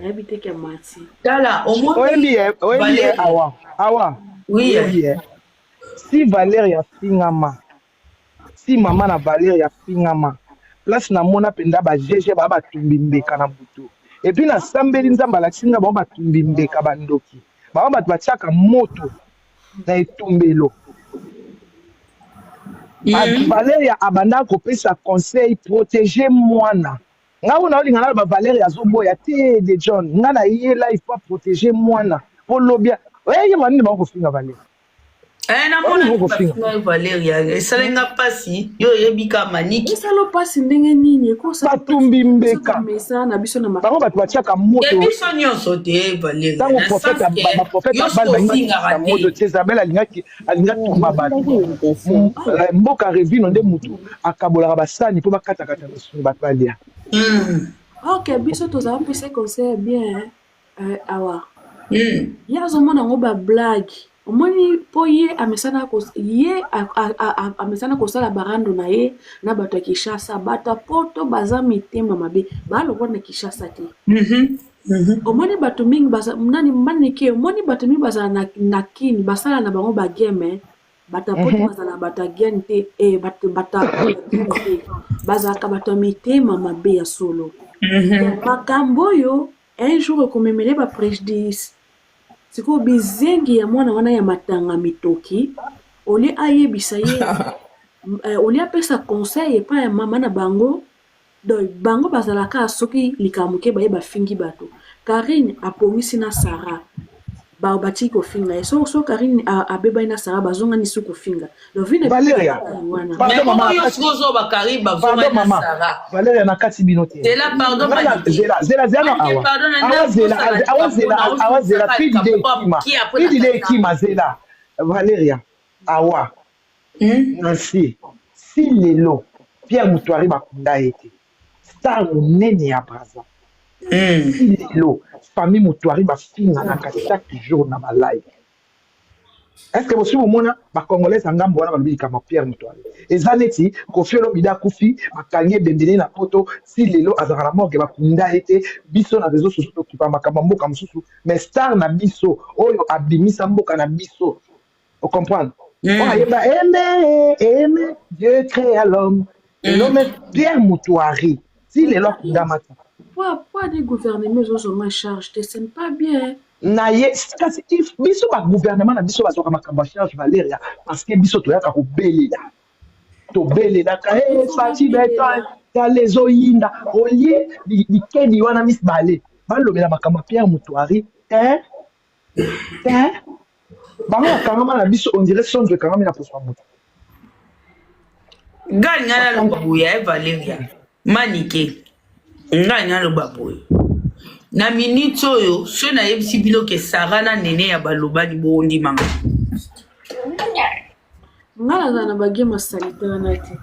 Ayebi te kia mati. Tala omoni oyebi ye oyebi ye awa awa. Oui. Oyebi ye. Si Valeria fingama si mama na Valeria fingama place namona mpenza ba GG ba batumbi mbeka na butu et puis nasambeli Nzambe alakisi nga bango batumbi mbeka bandoki bango bato batiaka moto na etumbelo. Valeria abanda kopesa conseil protéger mwana nga oyo naolinga naloba Valeria azoboya te de John nga na ye live po protéger mwana po lobia oyeba nini bango kofinga Valeria. Eh, namona kofinga Valeria esali nga mpasi yo oyebi ka maniki esala mpasi ndenge nini ekosa batumbi mbeka na biso na bango bato batiaka moto biso nyonso te Valeria ntango prophète baprophète abal balingaki moto Jezabel alingaki alingaki tumba bato mboka revino nde mutu akabolaka basani mpo bakatakata misuni bato balia. Ok biso tozala mpesa conseil bien awa ye azomona yango ba blague omoni mpo ye amesana ye amesana kosala barando na ye na bato ya Kinshasa bato ya poto baza mitema mabe balokwa na Kinshasa te. Omoni bato mingi nani manike omoni bato mingi bazala na kini basala na bango bageme bato ya poto bazala bato ya gene te bato ya gene te bazalaka bato ya mitema mabe ya solo. Makambo oyo un jour ekomemele ba préjudice sikoyo bizengi ya mwana wana ya matanga mitoki olie ayebisa ye olie apesa conseil epai ya mama na bango donc bango bazalaka soki likambo moke baye bafingi bato. Karine apongisi na Sarah ba batiki kofinga ye so so Karine abebani na Sarah bazongani su kofinga donc vine Valeria pardon mama yo sikozo ba Karine bazongani na Sarah Valeria na kati bino te zela pardon zela zela zela awa awa zela awa zela awa zela pidi de ekima pidi de ekima zela Valeria awa Nancy si lelo Pierre Mutuari bakunda ye te star monene ya Brazza si lelo famille Mutuari bafinganaka chaque jour na ba live est-ce que bosi bomona ba congolais ya ngambo wana balobi likambo Pierre Mutuari eza neti Koffi Olomide akufi bakangi ebembe na poto si lelo azalaka na morgue bakunda ye te biso na réseau sociaux tokipa makambo ya mboka mosusu mais star na biso oyo abimisa mboka na biso o comprendre oyo ayeba aime aime Dieu créa l'homme l'homme Pierre Mutuari si lelo akundamaki Pourquoi des gouvernements ezozonga charge te ce n'est pas bien na ye kasi biso bagouvernement na biso bazwaka makambo ya charge Valeria parce que biso toyaka kobelela tobelelaka e Fatshi Béton tala ezoyinda olie likebi wana mibale balobela makambo ya Pierre Mutuari te te bango bakangama na biso on dirait sonzo ekangami na poso ya moto. Ngai ngai naloba boye Valeria manike. Ngai naloba boye na minute oyo, so nayebisi bino ke Sara na Nene ya balobani, bondimanga? Nga nazala na bagame salite wana te.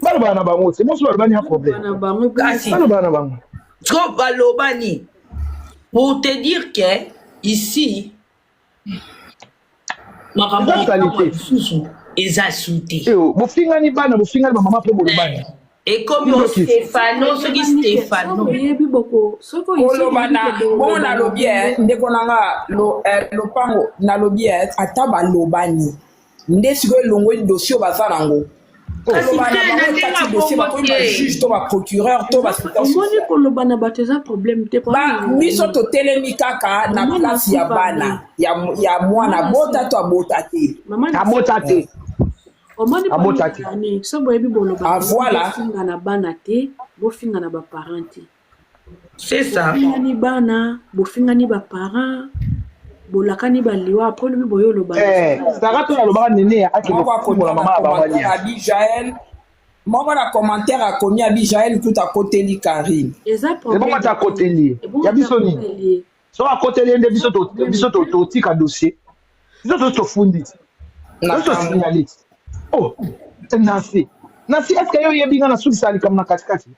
Balobaka na bango te, mosu balobani ya problème. Na bango. Kasi Balobaka na bango. Trop balobani, pour te dire que ici makambo Eza salite. lisusu eza su te. Eyo bofingani bana, bofingani bamama mpe bolobani. Ekomi o Stefano, soki Stefano. Oyebi boko soki Koloba na bongo, nalobi ndeko na nga lopango, nalobi ata balobani nde sikoyo elongoli dossier oyo baza nango. Kasi Koloba na te, na bango ndenge ekati ya dossier, bongo bakomi te. bajuge to baprocureur to basecteur Omoni, social. koloba na bato eza problème te. Ba biso totelemi kaka na Mama place ya Nasi, bana ya mwana. Mama Bota Nasi. to abota te. Mama, Abota te. Omoni, Abota te. ani so boyebi boloba. Ah, voilà. Bofinga na bana te, bofinga na baparent te. C'est ça. Bofingani bana, bofingani baparent, bolakani baliwa, après lobi boye oloba. Sara to nalobaka Nene akende Moko kofungola akota mama na na bango commentaire alia. Abi Jael, moko na commentaire akomi abi Jael kuta akoteli Karine. Eza problème. Ebongo ata akoteli ye, Ebongo ya ata biso nini? akoteli ye. So akoteli ye nde biso biso totika dossier, biso tofundi ti Na biso tosignale ti. Oh, Nancy, Nancy, est ce que yo oyebi nga nasukisa likambo na katikati?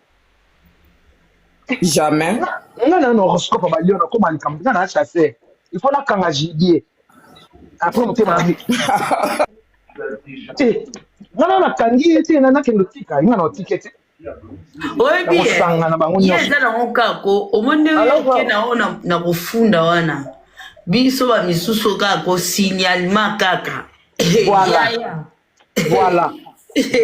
Jamais. Nga na horoscope ya balion, nakoma likambo, nga na chasseur, il faut nakanga gibier après motema na te. Nga na nakangi ye te, nakende otika, nga na otike te. Oyebi ye. Nakosanga na bango Ye nyonso. eza nango kaka omoni ndenge Alors, oke na oyo na kofunda wana, biso bamisusu kaka kosignalement kaka. Voilà. Yaya.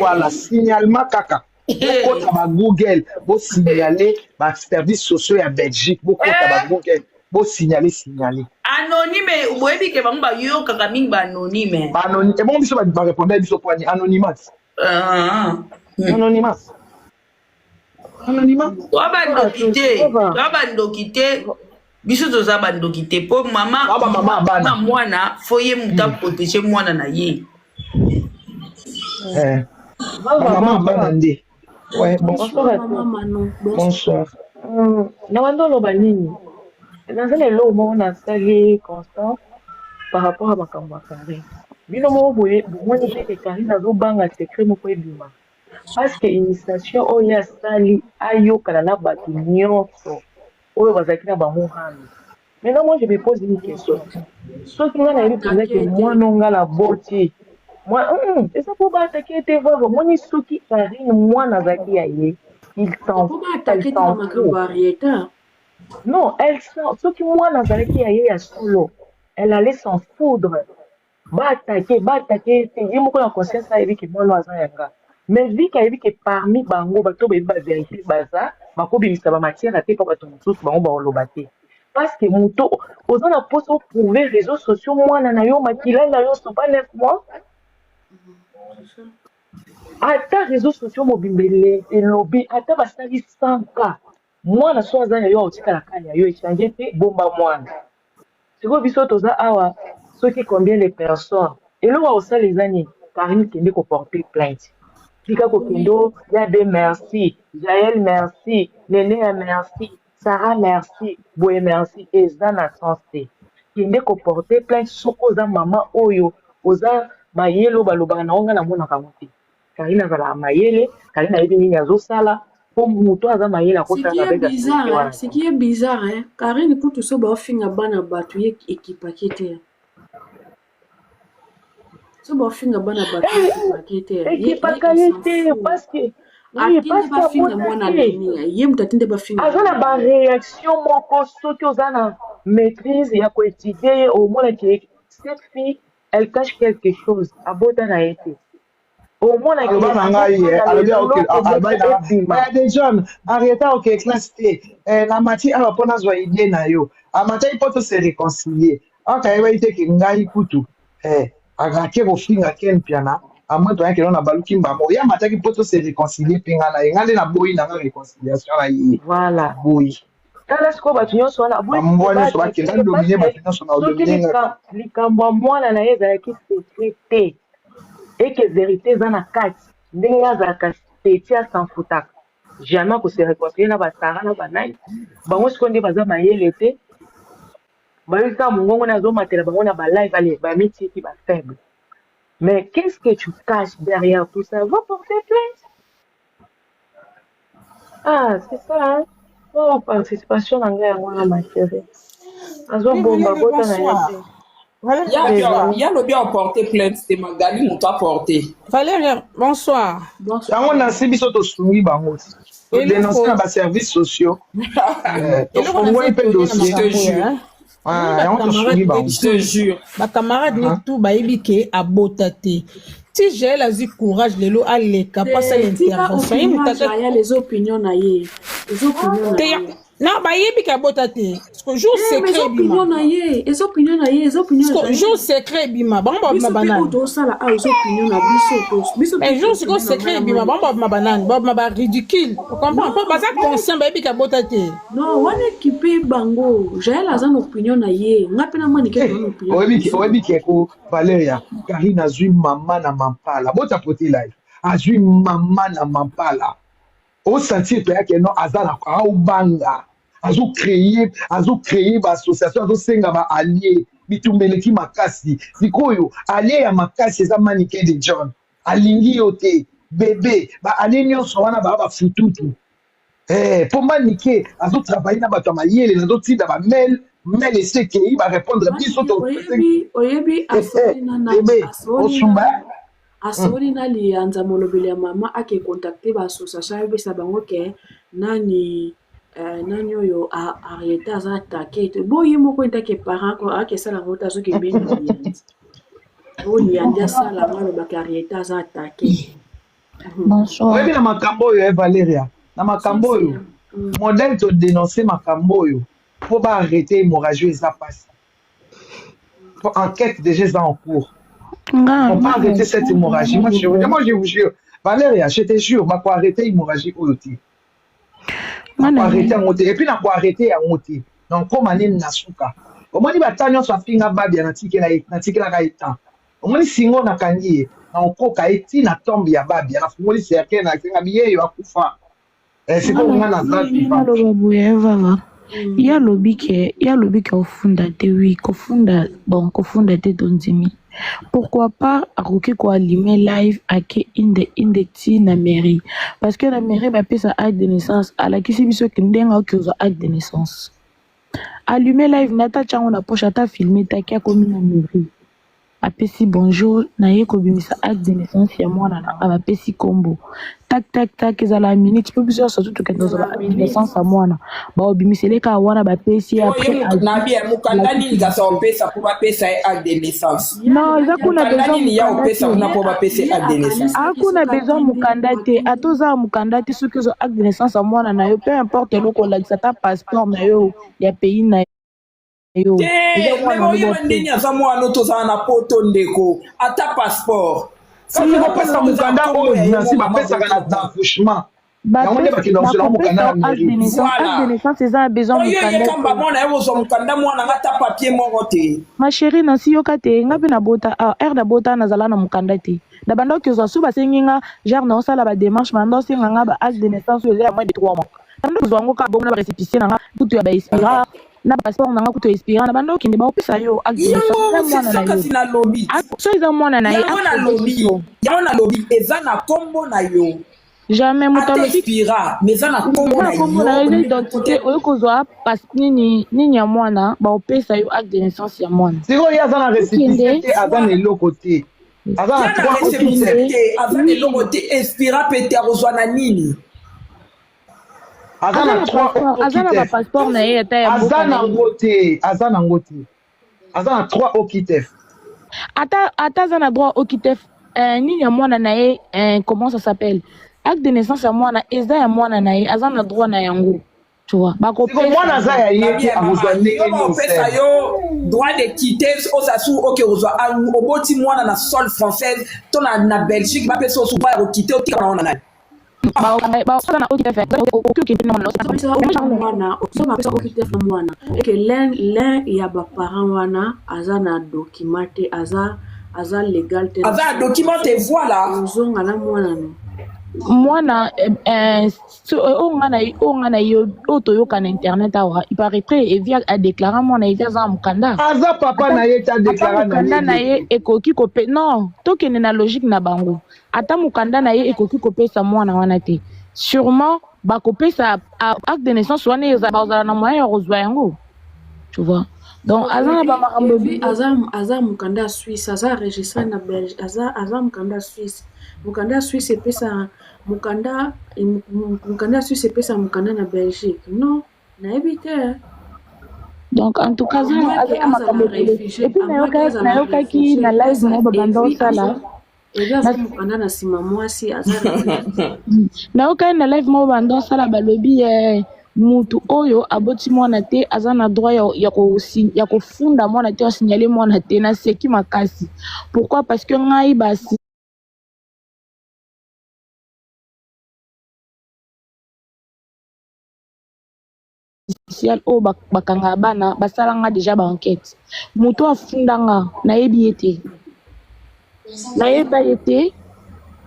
Voilà, signalement kaka. Bokota bagoogle, bosignale baservice sociaux ya Belgique, bokota bagoogle, bosignale, signale. Anonyme, boyebi ke bango bayokaka mingi baanonyme. Ebongo biso barépondre biso poani anonymat. Ah. Anonymat, anonymat. Toa bandoki te, toa bandoki te, biso toza bandoki te, mpo mama Toa bamama ya bana. Mama mwana fo ye moto aprotege mwana na ye. Bamama ya bana nde. Ouais, bonsoir. Bonsoir à Mama tous. Manon, bonsoir. Bonsoir. Na banda oloba nini, naza na eloko moko nasali constant par rapport à makambo ya Karine. Bino moko boye bomoni te ke Karine azobanga secret moko ebima, parce que initiation oyo ye asali, ayokana na bato nyonso oyo bazalaki na bango rando. Maintenant, moi, je me pose une question: soki nga nayebi mpenza ke mwana nga na boti eza mpo baatake ete vava, omoni, soki Karine mwana azalaki ya ye, il s'en Po elle baatake te na s'en makambo fout. ya Arieta. Non, elle s'en, soki mwana azalaki ya ye ya solo, elle allait s'en foudre. Baatake, baatake te, ye moko na conscience ayebi ke mwana aza ya nga. Mais vu que ayebi ke parmi bango bato bayebi bavérité, baza bakobimisa bamatière te mpo bato mosusu bango baoloba te, parce que moto oza na mposa oprouve réseaux sociaux, mwana na yo, makila na yo, sopa 9 mois. Ata réseaux sociaux mobimba elobi, ata basali 100 cas, mwana so aza ya yo, aotikalaka ya yo, echange te, bomba mwana. Sikoyo biso toza awa, soki combien de personnes, eloko ya kosala eza nini? Karine, kende koporte plainte, tika kokende o ya de merci Jael, merci Nenea, merci Sarah, merci boye, merci eza na sens te. Kende koporte plainte soki oza mama oyo oza mayele. Oyo balobaka na ngo, ngai namonaka yango te. Karine azalaka mayele, Karine ayebi nini azosala, mpo moto aza mayele Ce akosala qui est babeta bizarre, société hein, wana. ce qui est bizarre, hein, Karine kutu so baofinga bana bato, ye ekipaki te. So baofinga bana bato, ye ekipaki te. Ekipaka ye te parce que, oui, Atinde parce que bafinga abota mwana te. Nenia, ye moto atinde bafinga Aza na mwana. Baréaction moko, soki oza na maîtrise ya koétudie ye, omona ke cette fille, elle cache quelque chose. Abota na ye te, omona ke Aloba na ngai ye, azosala alobi eloko alobai moko na ebima. Ya de John Arieta, oke classe te. Na mati awa mpo nazwa idée na yo, amataki mpo tose réconcilier, akayebaki te ke ngai kutu akake kofinga Ken Piana amwe toyaki na baluki mbamo. Ye amataki mpo tose réconcilier mpe ngai na ye, ngai nde naboyi nanga réconciliation na ye. Voilà. Boyi. Tala sikoyo, bato nyonso wana Bambwa nyonso bakenda domine, bato nyonso na soki odomine nga. Likambo ya mwana na ye ezalaki secret te, eke vérité eza na kati, ndenge ye azalaka petit, asanfutaka. Jamais ako se reconcilier na ba Sarah na ba nani. Bango sikoyo nde baza mayele te. Bayoki kaka mongongo naye azomatela bango na ba live allez bamitiki ba faible. Mais qu'est-ce que tu caches derrière tout ça? Va porter plainte. Ah, c'est ça hein. Oh, participation na ngai yango wana ma chérie. Oui, Azobomba Valérie, bota na ye bonsoir. te. Valérie, bonsoir. Ya lobi aporte plainte te Magali moto aporte. Valérie, bonsoir. Yango Bonsoir. nasi biso tosungi bango ti todenonce Eloko, na baservice sociaux eloko naza tofongoli mpe étonné na Je dossier te makambo oyo, jure. hein. Omoni Ah, yango bacamarade tosungi ne bango Je te tout, jure. bacamarade ne Ah. tout bayebi ke abota te. Ti Jael azwi courage lelo aleka po asala Te tika intervention. Ye opinion moto ya ata Jael eza opinion na ye. Eza opinion na te ye. na bayebi ke abota te. Parce que jour Eh, mais secret eza opinion ebima. na ye. Eza opinion na ye, eza opinion ya Parce que jour Jael. secret ebima, bango babima Biso mpe oyo banani. tozosala awa eza opinion na biso. Biso mpe Mais jour sikoyo opinion na ngai secret ya ebima, bango Manike. babima banani, babima ba ridicule. O comprend? Po Non, baza wana conscient bayebi ke abota te. non, wana ekipe bango. Jael aza na opinion na ye. Nga mpe na Manike toza na opinion na oyebi biso. oyebi ke ko Valeria Karine azwi mama na mampala botapotela ye azwi mama na mampala osentir mpenza ke non aza na aobanga azocreye azocreye baassociation azosenga baallie bitumba eleki makasi sikoyo alie ya makasi eza Manike de John alingi yo te bebe baalie nyonso wana baa bafututu. Eh, mpo Manike azotravaille na bato ya mayele nazotinda bamail mail esi ekei barépondre biso Manike to oyebi oyebi asoli na nani bebe asoli osumba na asoli na lianza molobeli ya mama ake contacte ba association ayebisa bango ke nani nani oyo Ariete aza attaqué te bo ye moko etake parent ko akesala yango te azoki ebenga lianza oyo lianza asala yango alobaka Ariete aza attaqué. Bonsoir. Oyebi na makambo oyo Valeria na makambo oyo modèle todénonce makambo oyo mpo baarrete hémorragie eza mpasi po enquête déjà eza en cours. Nga Faut pas nga arrêter cette hémorragie. Moi, je vous jure. Valéria, je te jure, bako arrêter hémorragie oyo te. Nga Bako na arrêter yango te. Et puis nako arrêter yango te. Donc koma nini na suka. Omoni bata nyonso afinga babia natikela ye natikelaka ye temps. Omoni singo nakangi ye na okoka ye ti na tombe ya babia nafungoli cercueil na senga biyeyo akufa. Eh, nga sikoyo na nga naza vivante. naloba boye vava ye alobi ke ye alobi ke ofunda te oui kofunda bon kofunda te tondimi pourquoi pas akoki koalime live ake inde inde ti na mairie parce que na mairie bapesa acte de naissance alakisi biso ke ndenge akoki kozwa acte de naissance allume live na ata tiango na poche ata filme te ake akomi na mairie apesi bonjour naye kobimisa acte de naissance ya mwana na nga bapesi kombo tak tak tak ezala minute mpo biso nyonso tu tokende kozwa ba Ezala acte de minute. naissance ya mwana baobimisele kaka wana bapesi ye Oyo après ye motu na azwi bien mokanda alakisi nini kasi biso opesa mpo bapesa ye acte de naissance. Ye non eza alobaki kuna Mokanda besoin nini ya mokanda opesa te kuna ye mpo bapesa ye ye acte de naissance. akanisaki akuna soki besoin atindi mokanda te atindi ata oza na mokanda te soki ozwa acte de naissance ya mwana na yo peu importe eloko olakisa ata passeport na yo ya pays na yo Te eza me mwana ngo oyeba bope ndeni aza mwana tozala na poto ndeko ata passeport Kasi kasi kopesa mwana oyo eza na mokanda nkombo oyo ya ye Nancy mo mama bapesaka na botoko. na accouchement. Yango nde bapesi bakenda kozwela yango bakopesa mokanda na yo acte de mairie. naissance acte de Voilà. naissance eza na besoin Oyo mokanda yekamba te mwana ye kozwa mokanda mwana nga ata papier moko te. ma chérie nasi yoka te nga mpe nabota ah, heure nabota nazala na mokanda te na banda okozwa so basengi nga genre naosala badémarche banda osenga nga ba acte de naissance oyo eza ya moins de 3 mois banda kozwa yango kaka bongo na barécépissé na nga kutu ya baexpira na passeport na nga kutu ya expira na banda okende baopesa yo acte de naissance Yango eza c'est mwana ça na yo kasi nalobi. So eza mwana na ye Yango aprouve nalobi. biso Yango nalobi eza na nkombo na yo. jamais moto Ata alobi expira mais eza na nkombo eza na na nkombo na yo yo eza nde identité kote oyo kozwa pas nini nini ya mwana baopesa yo acte de naissance ya mwana Sikoyo ye aza na récépissé okende te, aza na voilà. eloko te. Aza na Ya na 3 récépissé OQTF. okende te aza na oui eloko te expira mpe te akozwa na nini. Aza aza na na 3 passeport aza na OQTF. bapasseport na ye ata ya Aza mboka na ye nango te, aza nango te. Aza na 3 OQTF. ata ata aza na droit OQTF nini ya mwana na ye comment ça s'appelle acte de naissance ya mwana eza ya mwana na ye aza na droit na yango tu vois Siko bakopesa mwana aza yango ya ye Nabi te ya mama akozwa yo ndenge nini baopesa sel. yo droit de quitter oza su oke kozwa oboti mwana na sol française to na Belgique bapesa yo su droit ya kokite otika mwana wana nani. baoza na OQTF okoki okende na mwana bapesa mwana so bapesa OQTF na mwana eke l'un ya baparent wana aza na document te aza aza légal te na Aza na sol document te voilà. ozonga na mwana no. Mwana eh, oyo nga na oyo nga na yo oyo toyoka na internet awa, il paraîtrait Evi adéclara mwana. Evi aza na mokanda. Aza papa Ata na ye te. ata Adéclara na mokanda na ye ye ekoki kope non, tokende na logique na bango. Ata mokanda na ye ekoki kopesa mwana wana te. Sûrement bakopesa acte de naissance wana, bazala na moyen ya kozwa yango, tu vois. Donc aza na bamakambo Evi ebele. aza mokanda ya Suisse, aza enregistré na Belge, aza mokanda ya Suisse. Mokanda ya Suisse epesa mokanda, mokanda ya Suisse epesa mokanda na Belgique, non? Nayebi te. Donc en tout cas aza À moins aza ke na makambo azala ebele. réfugié Et puis à moins ke azala nayokaki réfugié na live eza moko babanda Evi osala aza, Evi na aza mokanda na nsima, mwasi aza réfugié. Nayokaki na live moko banda osala, balobi mutu oyo aboti mwana te aza na droit ya kofunda mwana te, asignaler mwana te. Naseki makasi. Pourquoi? Parce que ngai basi social oyo bakangaka bana, basalanga déjà baenquête. Moto afundanga, nayebi ye te, nayeba ye te,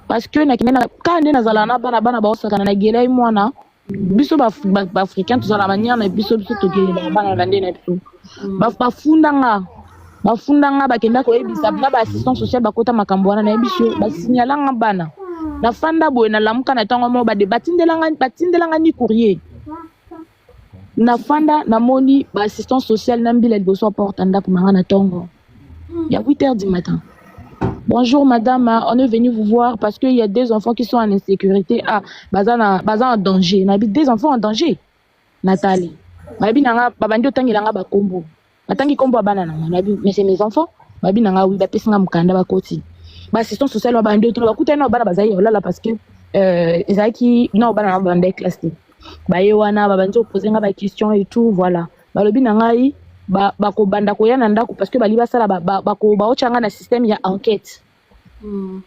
parce que nakende na kaka nde nazala na bana, bana baosakana na gelai mwana. Biso baafricain tozala manière na biso, biso tokelelaka bana na bande na biso. Bafundanga, bakenda koyebisa na baassistance sociale, bakota makambo wana. Nayebi so basignalanga bana. Nafanda boye, nalamuka na ntongo moko, bade batindelanga ni courrier. Nafanda, namoni baassistance sociale na mbila liboso ya porte ya ndako na nga na ntongo ya 8 heures du matin. "Bonjour madame, on est venu vous voir parce qu'il y a deux enfants qui sont en insécurité. Ah, baza na baza en danger." Nabi deux enfants en danger. Nathalie. Babi nanga babandi otangelanga bakombo. Batangi kombo ya bana nanga. Nabi mais c'est mes enfants. Babi nanga oui, bapesi nga mokanda, bakoti. Ba assistance sociale babandi otuna, bakutani na bana bazali olala parce que ezalaki na bana na babanda classe te. Baye wana, babandi oposer nga ba question et tout, voilà. Balobi na ngai bakobanda koya na ndako parce que bali basala baotya nga na système ya enquête.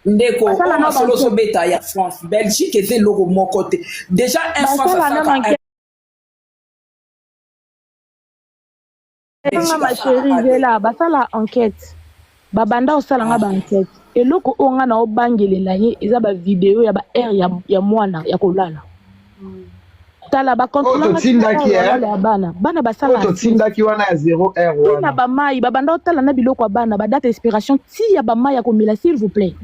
Ndeko, Basala na masolo banquete. ozobeta ya France, Belgique eza eloko moko te. Déjà un France Basala na asalaka banquete nga, ma chérie, zela, basala enquête, babanda kosala nga baenquête. Eloko oyo nga na obangelela ye eza bavideo ya baheure ya mwana ya kolala. Tala, Oyo bakontrolanga totindaki, eh? ya bana, bana basala Oyo totindaki wana ya 0 heure ti na wana. Bamai babanda kotala na biloko ya bana, badate expiration, ti ya bamai ya komela, s'il vous plaît.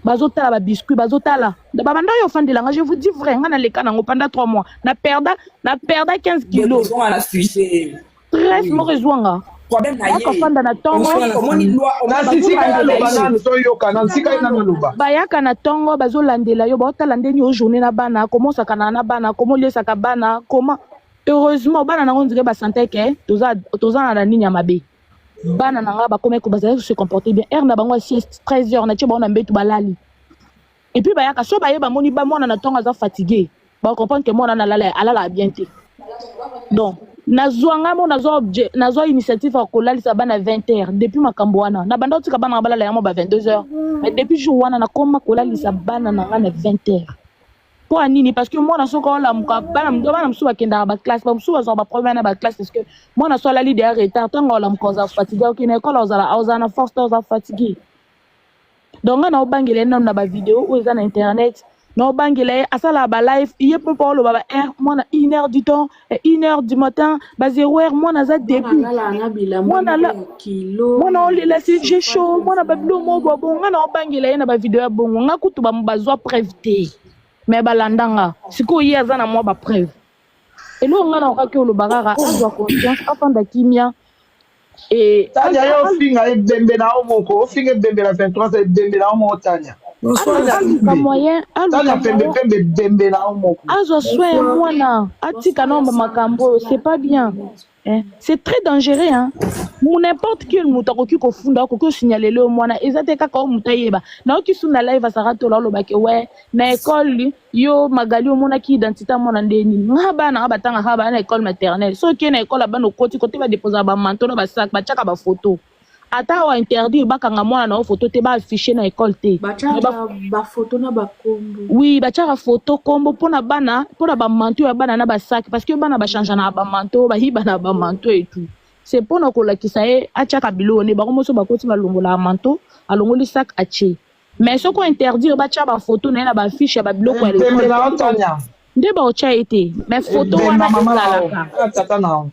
Bazotala babiscuit, bazotala babanda oyo ofandelanga. Je vous dis vrai, nga naleka nango pendant 3 mois, na perda 15 kilos. Ozonga na sujet. Stress moko ezwanga. Problème na ye. Bayaka na ntongo. Omoni loi. Nasi tika naloba nanu, toyoka nanu, tika ye nanu aloba. Bayaka na ntongo, bazolandela yo, baotala ndeni ojournée na bana, koma osakana na bana, koma oliesaka bana, koma. Heureusement bana nango ndire basante ke toza na nini ya mabe. Bana na nga bakomaki, bazalaki se comporter bien. Heure na bango ya sieste, 13 heures, natie bango na mbetu, balali. Et puis bayaka so baye, bamoni ba mwana na ntongo aza fatigué, bacomprendre ke mwana alala, alalaka bien te. Donc nazwa ngai mo nazwa initiative ya kolalisa bana 20 heures. Depuis makambo wana, na banda otika bana nga balala yango ba 22 heures, mais depuis jour wana nakoma kolalisa bana na ngai na 20 heures. Mpo ya nini? Parce que mwana soki olamuka, bana mosusu bakendaka baclasse, bamosusu bazwaka baproblème na baclasse, parce que mwana so alali deya retard, ntango olamuka ozala fatigué, okende ekole, ozala na force te, oza fatigué. Donc ngai naobangela ye nano na bavideo oyo eza na internet. Naobangela ye asalaka balive ye mpo oloba ba heure mwana, 1 heure du temps, 1 heure du matin, ba 0 heure, mwana aza debout. Alala na bilamba Mwana moko ya kilo. Mwana olela si j'ai chaud, mwana babilo mo bongo. Ngai naobangela ye na bavideo ya bongo. Nga kutu bazwa preuve te, mais balandanga. Sikoyo ye aza na mwa bapreuve. Eloko ngai naokaki oloba kaka, azwa conscience, afanda kimia e Tania, yo ofinga ebembe na yo moko, ofinga ebembe na 23, ebembe na yo moko, Tania. Aluka moyen, Tania. Aluka Pembe moyen. pembe, ebembe na yo moko. Azwa soin ya mwana, atika na makambo oyo, c'est pas bien, eh? C'est très dangereux, hein. N'importe quel moto akoki kofunda, akoki osignaler yo mwana. Eza te kaka oyo moto ayeba. Nayoki su na live asaka tola, olobaki we na ekole yo Magali, omonaki identité ya mwana nde nini. Nga bana nga batangaka bana na école maternelle. Soki okei na école ya bana, okoti kote badeposaka bamanteau na basac, batiaka bafoto. Ata awa interdire bakanga mwana na yo foto te, baaffiche na école te. Batiaka bafoto na bakombo. Oui, batiaka foto, kombo mpona bana, mpona bamanteau ya bana na basac, parce que bana bachange na bamanteau, bayiba na bamanteau et tout. C'est mpona kolakisa ye atiaka biloko ne bango moso. Bakoti, balongolaka manteau, alongoli sac, atie. Mais soki o interdire batia ba photo na ye na ba fiche ya ba biloko ya Ebembe l'école na yo Tania. nde baotya ye te mais photo Ebembe wana mama na yo. ezalaka Na tata na yo.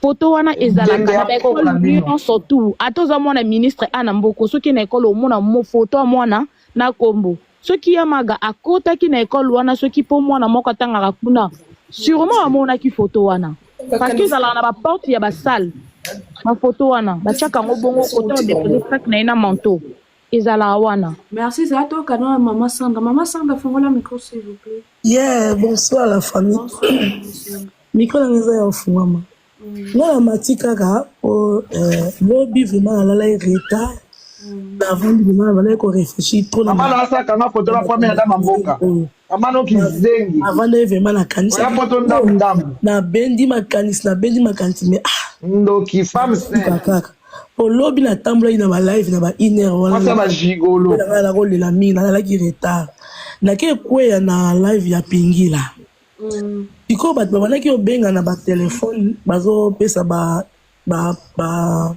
photo wana ezalaka Ebembe na ya koko baekole na bino. nyonso tu ata oza mwana ministre a na mboko soki na ekole omona mo photo ya mwana na kombo soki ya maga akotaki na ekole wana soki mpo mwana moko atangaka kuna sûrement amonaki photo wana parce que ezalaka na baporte ya basale bafoto wana batiaka yango bongo kota badepose sac na ye na manteau ezalaka wana. Merci, ça toi canon maman Sandra. Maman Sandra, fongola micro s'il vous plaît. Yeah, bonsoir la famille. Bonsoir maman Sandra. Micro na nga eza ya ofungwama. Nga na mati kaka po lobi vraiment nalalaki retard. Navandi vraiment nabandaki ko réfléchir trop na Mama na asaka nga photo na première dame ya mboka. Mama no kizengi. Avandaki vraiment nakanisi. Oya poto ndambu ndambu. Nabendi makanisi, nabendi makanisi mais ah. Ndoki femme sainte. Kaka. Po lobi natambolaki na ba live na ba une heure wana. Mwasi ya ba gigolo. Nga nakolela mingi nalalaki retard. Nake kweya na live ya Pingila. Sikoyo bato babandaki kobenga na batelefone bazopesa ba ba ba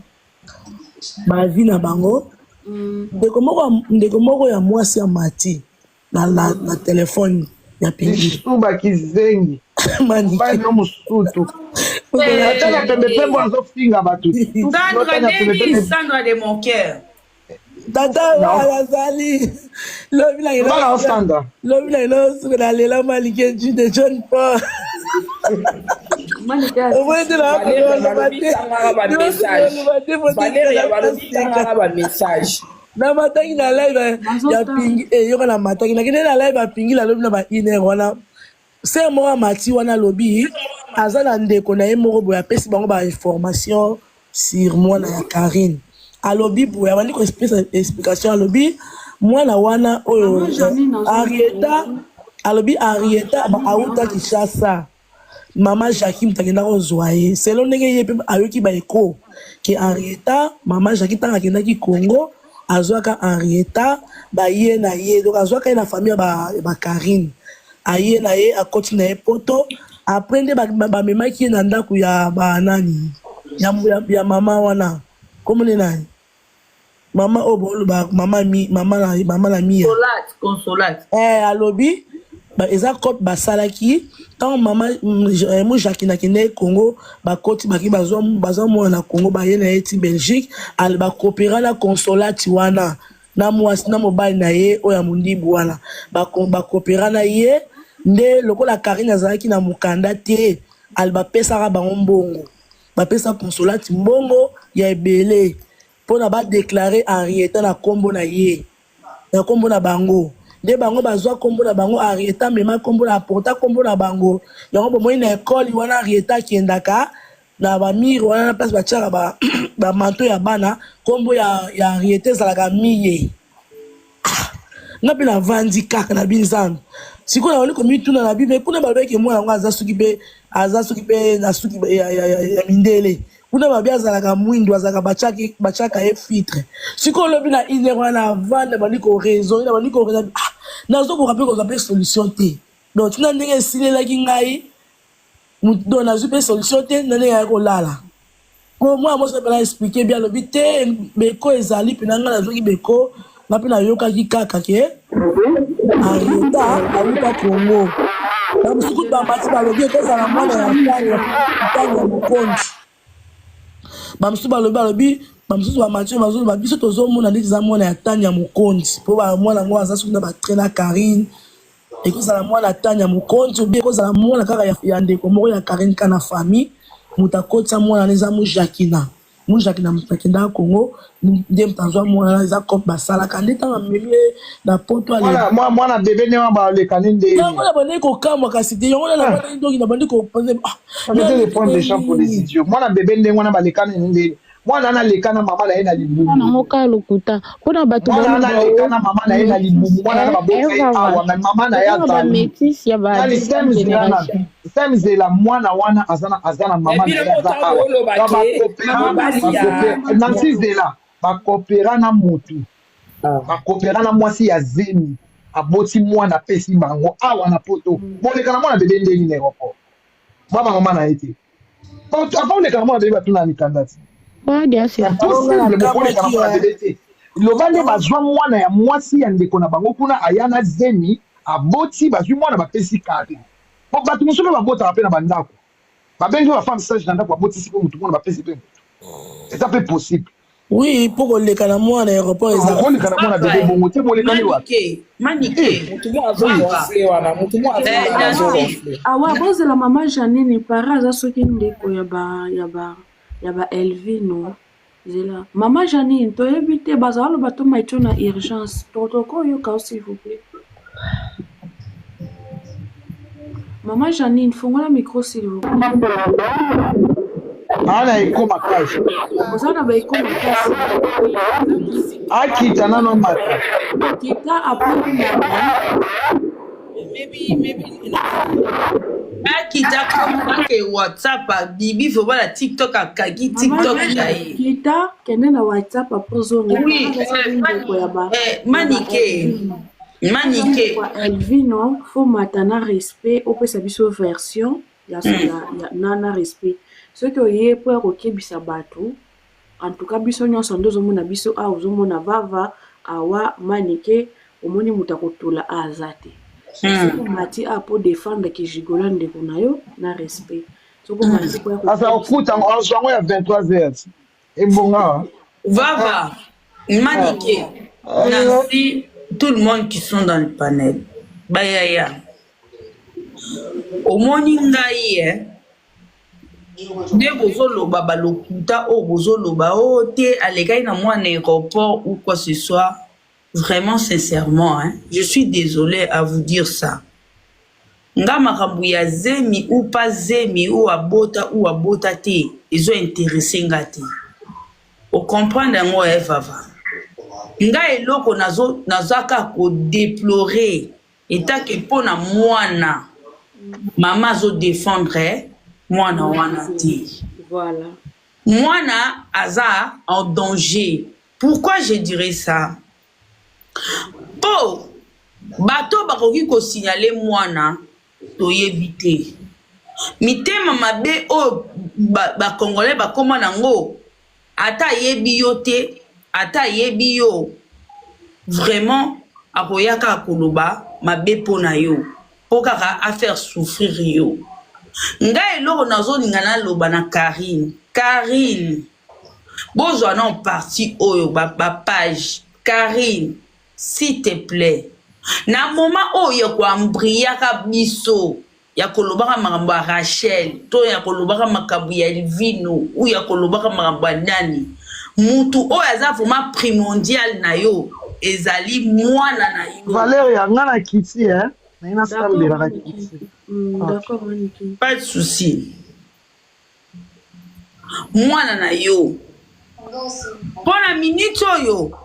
ba avis na bango. Ndeko moko ya mwasi ya mati na telefone ya Pingila. Lisuba kizengi. Mobali no mosutu. Ata na pembe pembe azofinga bato. Sandra Denis, Sandra de mon cœur. Tata wana azali lobi na Bana osanda. Lobi na ino suka na lela Malike de John Paul. Omoni te na Valeria balobi tangaka ba message. Valeria balobi tangaka ba message. Na mataki na live ya Pingi yoka na mataki nakende na live ya Pingi nalobi na ba une heure wana se moko amati wana alobi aza na ndeko na ye moko boye apesi bango ba information sur mwana ya Karine. Alobi boye abandi kopesa explication alobi mwana wana oyo Maman Janine azo- Arieta alobi Arieta auta Kinshasa mama Jackie moto akendaka kozwa ye selon ndenge ye mpe ayoki baeko ke Henrietta mama Jackie ntango akendaki Congo azwaka Henrietta baye na ye donc azwaka ye na famille ya ba Karine aye na ye akoti na ye poto après nde bamemaki ye na ndako ya banani ya mama wana komone nani mama oyo boloba mama mi mama na Mia. Consolate, Consolate. Alobi eza cope basalaki ntango mama mo Jacques nakende Congo bakoti baki bazwa mwana na Congo baye na ye ti Belgique bakopera na Consolate wana na mwasi na mobali na ye oyo ya mondibu wana bakopera na ye nde lokola Karine azalaki na mokanda te bapesaka bango mbongo bapesa Consolate mbongo ya ebele mpona badeklare Henrietta na nkombo na ye na nkombo na bango nde bango bazwa nkombo na bango Henrietta amema nkombo na aporta nkombo na bango yango bomoi na ekole wana Henrietta akendaka na bamire wana na place batiaka bamanto ya bana nkombo ya Henrietta ezalaka miye. Nga mpe navandi kaka na binzambe sikoyo nabandi komituna na bible kuna balobaki mwana yango aza soki mpe aza soki mpe na suki ya mindele kuna babi azalaka mwindu azalaka batiaka ye filtre sikoyo olobi na une heure wana avanda bandi koraisonne na bandi koraisonne nazokoka mpe kozwa mpe solution te donc tina ndenge esilelaki ngai donc nazwi mpe solution te na ndenge ya kolala po mwana mwasi mpe na explique bien alobi te beko ezali mpena ngai nazwaki beko nga mpe nayokaki kaka ke Arieta awuta Congo bamosuku bamati balobi ekozala mwana ya ntango ya mokonzi bamosusu balobi bamosusu bamati oyo bazoloba biso tozomona ndeti eza mwana ya tani ya mokonzi mpo mwana yango aza soki na batre na Karine ekozala mwana tani ya mokonzi obi ekozala mwana kaka ya ndeko moko ya Karine ka na famille moto akotisa mwana wana eza Mujakina Mujakina moto akendaka Congo nde moto azwa mwana wana eza cope basalaka nde ntango amemi ye na poto mwana bebe nde wana balekani nde yango na bandaki kokamwa kasi te yango na bandaki ndoki na bandi koarrêtez de prendre les gens pour des idiots mwana bebe ndenge wana balekani nde mwana wana aleka na mama na ye na libumu nango kaka lokuta mpona bato mwana wana aleka na mama na ye na libumu mwana wana babota ye awa mais mama na ye bamétis ya azali zela mwana wana aza na mama na ye aza awa Nancy zela bakopera na motu bakopera na mwasi ya zemi aboti mwana apesi bango awa na poto boleka na mwana bebe ndeni na aéroport baba mama na ye te avant oleka na mwana bebe batuna na mikanda te impossible bokoleka na mwana bebe te. Loba nde bazwa mwana ya mwasi ya ndeko na bango kuna aya na zemi aboti bazwi mwana bapesi Carine. Po batu mosusu pe babotaka pe na ba ndaku. Babengi pe ba femme sage na ndaku babotisi pe mutu mwana bapesi pe mutu. Eza pe possible. Oui, po koleka na mwana aéroport eza. Okoleka na mwana bebe bongo te bolekani wapi? Manike, Mutu moko azo ronfler wana, mutu moko azo Eh, azo Nancy. ronfler. Awa bozela mama Janine para aza soki ndeko ya ba ya ba ya ba Elvino zela mama Janine toyebi te baza aloba to maitio na urgence to tokoyoka yo s'il vous plaît mama Janine fongola micro s'il vous plaît Ana eko makasi. oza na ba eko makasi Akita nano mata. kita après mama Maybe, maybe. Akita ake WhatsApp abibi vraiment na TikTok akangi mama TikTok na Janine ye. kita kende na WhatsApp après ozonga Oui, para aza soki ndeko ya ba ya ba Manike, Elvino aza Manike. ndeko ya Elvino fo mata na respect opesa biso version ya, ya, ya na, na respect soki oye mpo ya kokebisa bato en tout cas biso nyonso nde ozomona biso awa ozomona vava awa manike omoni moto akotula aza te soki omati awa mpo defendre kijigola ndeko na yo na respect soki omati mpo ya Aza kokebisa okuta azwa yango ya 23 heures. Ebonga. Vava, Manike, Nancy, tout le monde qui sont dans le panel. Bayaya. Omoni ngai eh. Nde bozoloba balokuta oyo bozoloba oyo te alekaki na mwana aéroport ou quoi ce soit. Vraiment sincèrement, hein, je suis désolé à vous dire ça. Nga makambo ya zemi ou pas zemi ou abota ou abota te ezo intéressé nga te. Ocomprendre yango eh vava. Nga eloko nazo nazaka ko déplorer etake mpo na mwana mama azo défendre mwana wana te. voilà Mwana aza en danger. Pourquoi je dirais ça? Po bato bakoki kosignale mwana toyebi te. Mitema mabe oyo bacongolais ba bakóma nango ata ayebi yo te ata ayebi yo vraiment akoya kaka koloba mabe mpo na yo mpo kaka afaire souffrir yo. Ngai eloko nazolinga naloba na Karine, Karine bozwa na parti oyo bapage ba Karine s'il te plaît na moment oyo ya koambriaka biso ya kolobaka makambo ya Rachel to ya kolobaka makambo ya Elvino ou ya kolobaka makambo ya nani mutu oyo aza vraiment primordial na yo ezali mwana na yo. Valeria nga na kiti eh. Naye d'accord nasambela na manike kiti. mm, d'accord manike Pas de souci. Mwana na yo mpo na minute oyo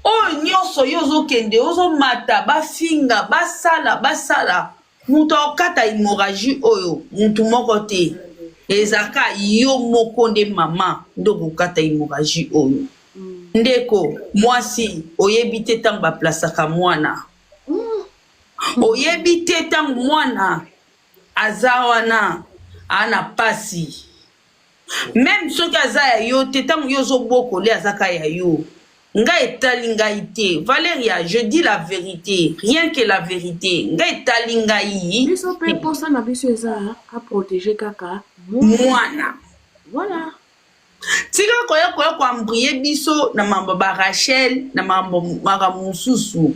oyo nyonso yo ozokende ozomata bafinga basala basala moto akokata hémorragie oyo motu moko te ezalaka yo moko nde mama nde okokata hémorragie oyo. Ndeko mwasi oyebi te ntango baplasaka mwana, oyebi te ntango mwana aza wana ana pasi même soki aza ya yo te ntango yo ozobokole azaka ya yo. Ngai etali ngai te Valeria, je dis la vérité, rien que la vérité. Ngai etali ngai biso mpe mposa na biso eza aprotéger kaka mwana mwana. voilà Tika koya koya koambrie biso na mambo ba Rachel na mambo makambo mosusu.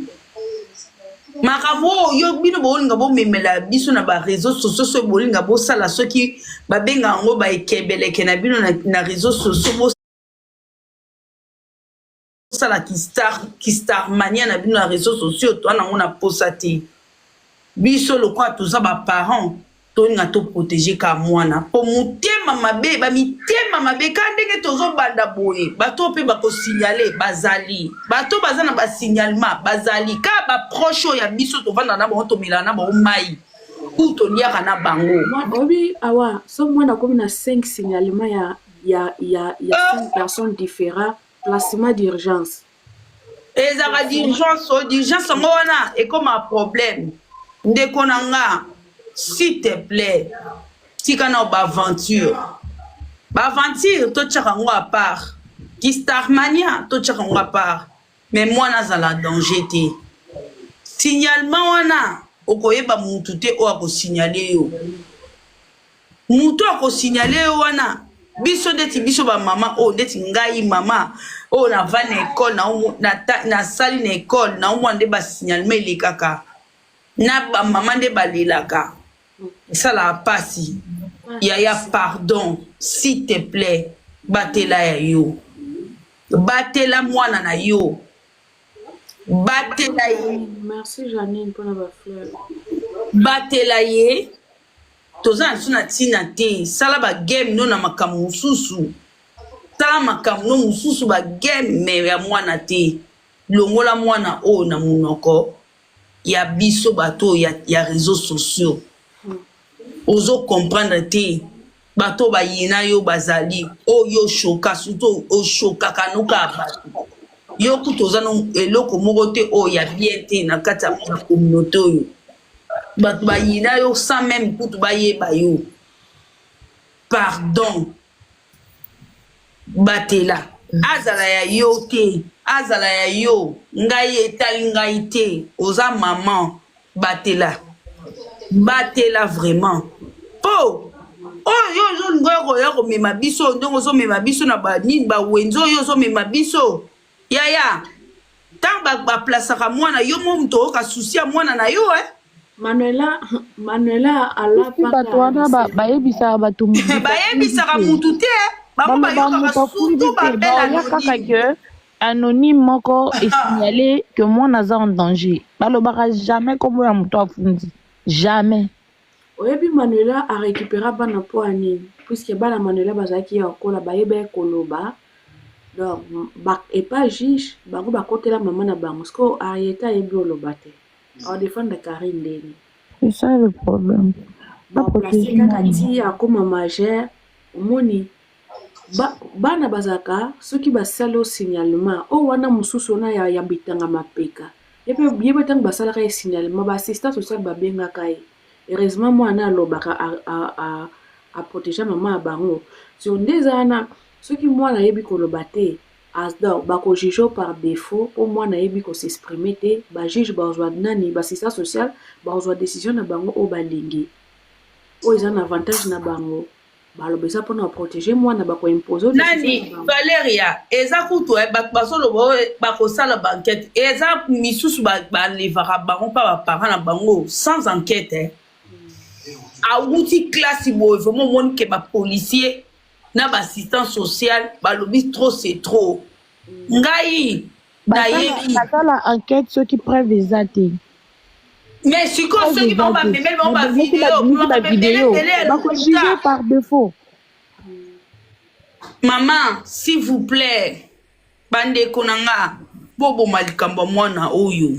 Makambo oyo bino bolinga bomemela biso na ba réseaux sociaux soki bolinga bosala soki babenga yango ba ekebeleke na bino na, na réseaux sociaux bosala kistar kistarmania na bino na réseaux sociaux toa nango na posa te. Biso lokola toza ba parents tolinga toprotege ka mwana po motema mabe bamitema mabe ka ndenge tozobanda boye bato mpe bakosignale bazali bato baza na basignalement bazali ka baproche oyo ya biso tovanda na bango tomelaka na bango mai ou toliaka na bango. Oyebi awa so mwana akomi na 5 signalement ya ya ya ya 5 personnes différents placement d'urgence Ezalaka d'urgence oyo d'urgence yango wana ekoma problème. Ndeko na nga s'il te plaît tika na baaventure baaventure totiaka yango à part kistarmania totiaka yango à part. Mais mwana azala danger te. Signalement wana okoyeba mutu te oyo akosignale yo. Mutu akosignale yo wana biso ndeti biso ba mama oyo ndeti ngai mama oyo navandi na ekole nasali na ekole naomona nde ba signalement elekaka na ba mama nde balelaka esalaka pasi yaya pardon s'il te plaît batela ya yo batela mwana na yo batela ye. Merci Janine pona ba fleurs. Batela ye toza na biso na ntina te sala ba game no na makambo mosusu sala makambo no mosusu ba game me ya mwana te longola mwana oyo na monoko ya biso bato oyo ya, ya réseaux sociaux ozo comprendre te bato oyo bayina yo bazali oyo oshoka surtout oshokaka noka bato yo kutu oza no eloko moko te oyo ya bien te na kati ya communauté oyo bato bayina yo sans même kutu bayeba yo pardon batela azala ya yo te azala ya yo ngai etali ngai te oza maman batela batela vraiment po oyo yo ozolinga oyo koya komema biso ndenge ozomema biso na banini bawenze oyo ozomema biso yaya ntango baplasaka mwana yo mo moto oyoka susi ya mwana na yo eh? Manuela Manuela Soki alapaka bato wana bayebisaka bato moto afundi bayebisaka te. mutu te bango Balobaka bayokaka moto afundi surtout te, babel baoya kaka anonyme que anonyme moko esignale que mwana aza en danger. Balobaka jamais kombo ya moto afundi. Jamais. Oyebi Manuela a recupera bana po ya nini? Puisque bana Manuela bazalaki ya kokola bayebaki koloba donc ba epa juge bango bakotela mama na bango sikoyo Arietta ayebi oloba te ao defendre Carine ndeni? C'est ça le problème. Ba Ba place protéger kaka mwana. ti akoma majeur omoni ba, bana bazalaka soki basali yo signalement oyo wana mosusu wana ya, ya bitanga mapeka ye mpe ye mpe ntango basalaka ye signalement ba assistant social babengaka ye heureusement mwana alobaka a, a, a, a proteger mama ya bango so nde eza wana soki mwana ayebi koloba te Asdor bako juge yo par defaut po mwana ayebi ko s'exprimer te, ba juge bakozwa nani ba assistant social bakozwa decision na bango oyo balingi oyo eza na avantage na bango baloba eza pona ko proteger mwana bako imposer yo decision na nani bango. valeria eza kutu eh, bato bazoloba oyo bakosala baenquête eza misusu balevaka bango mpa baparent na bango sans enquête eh. Awuti classe boye vraiment omoni ke bapolicier na ba assistant social balobi trop c'est trop ngai nayebi Basala enquête soki preuve eza te. Mais sikoyo Preuve soki eza bango te. bamemeli bango Mais soki bavideo babimisi ba makambo ebele video ebele ya bako lokuta juger par défaut. Maman s'il vous plaît bandeko na nga boboma likambo ya mwana oyo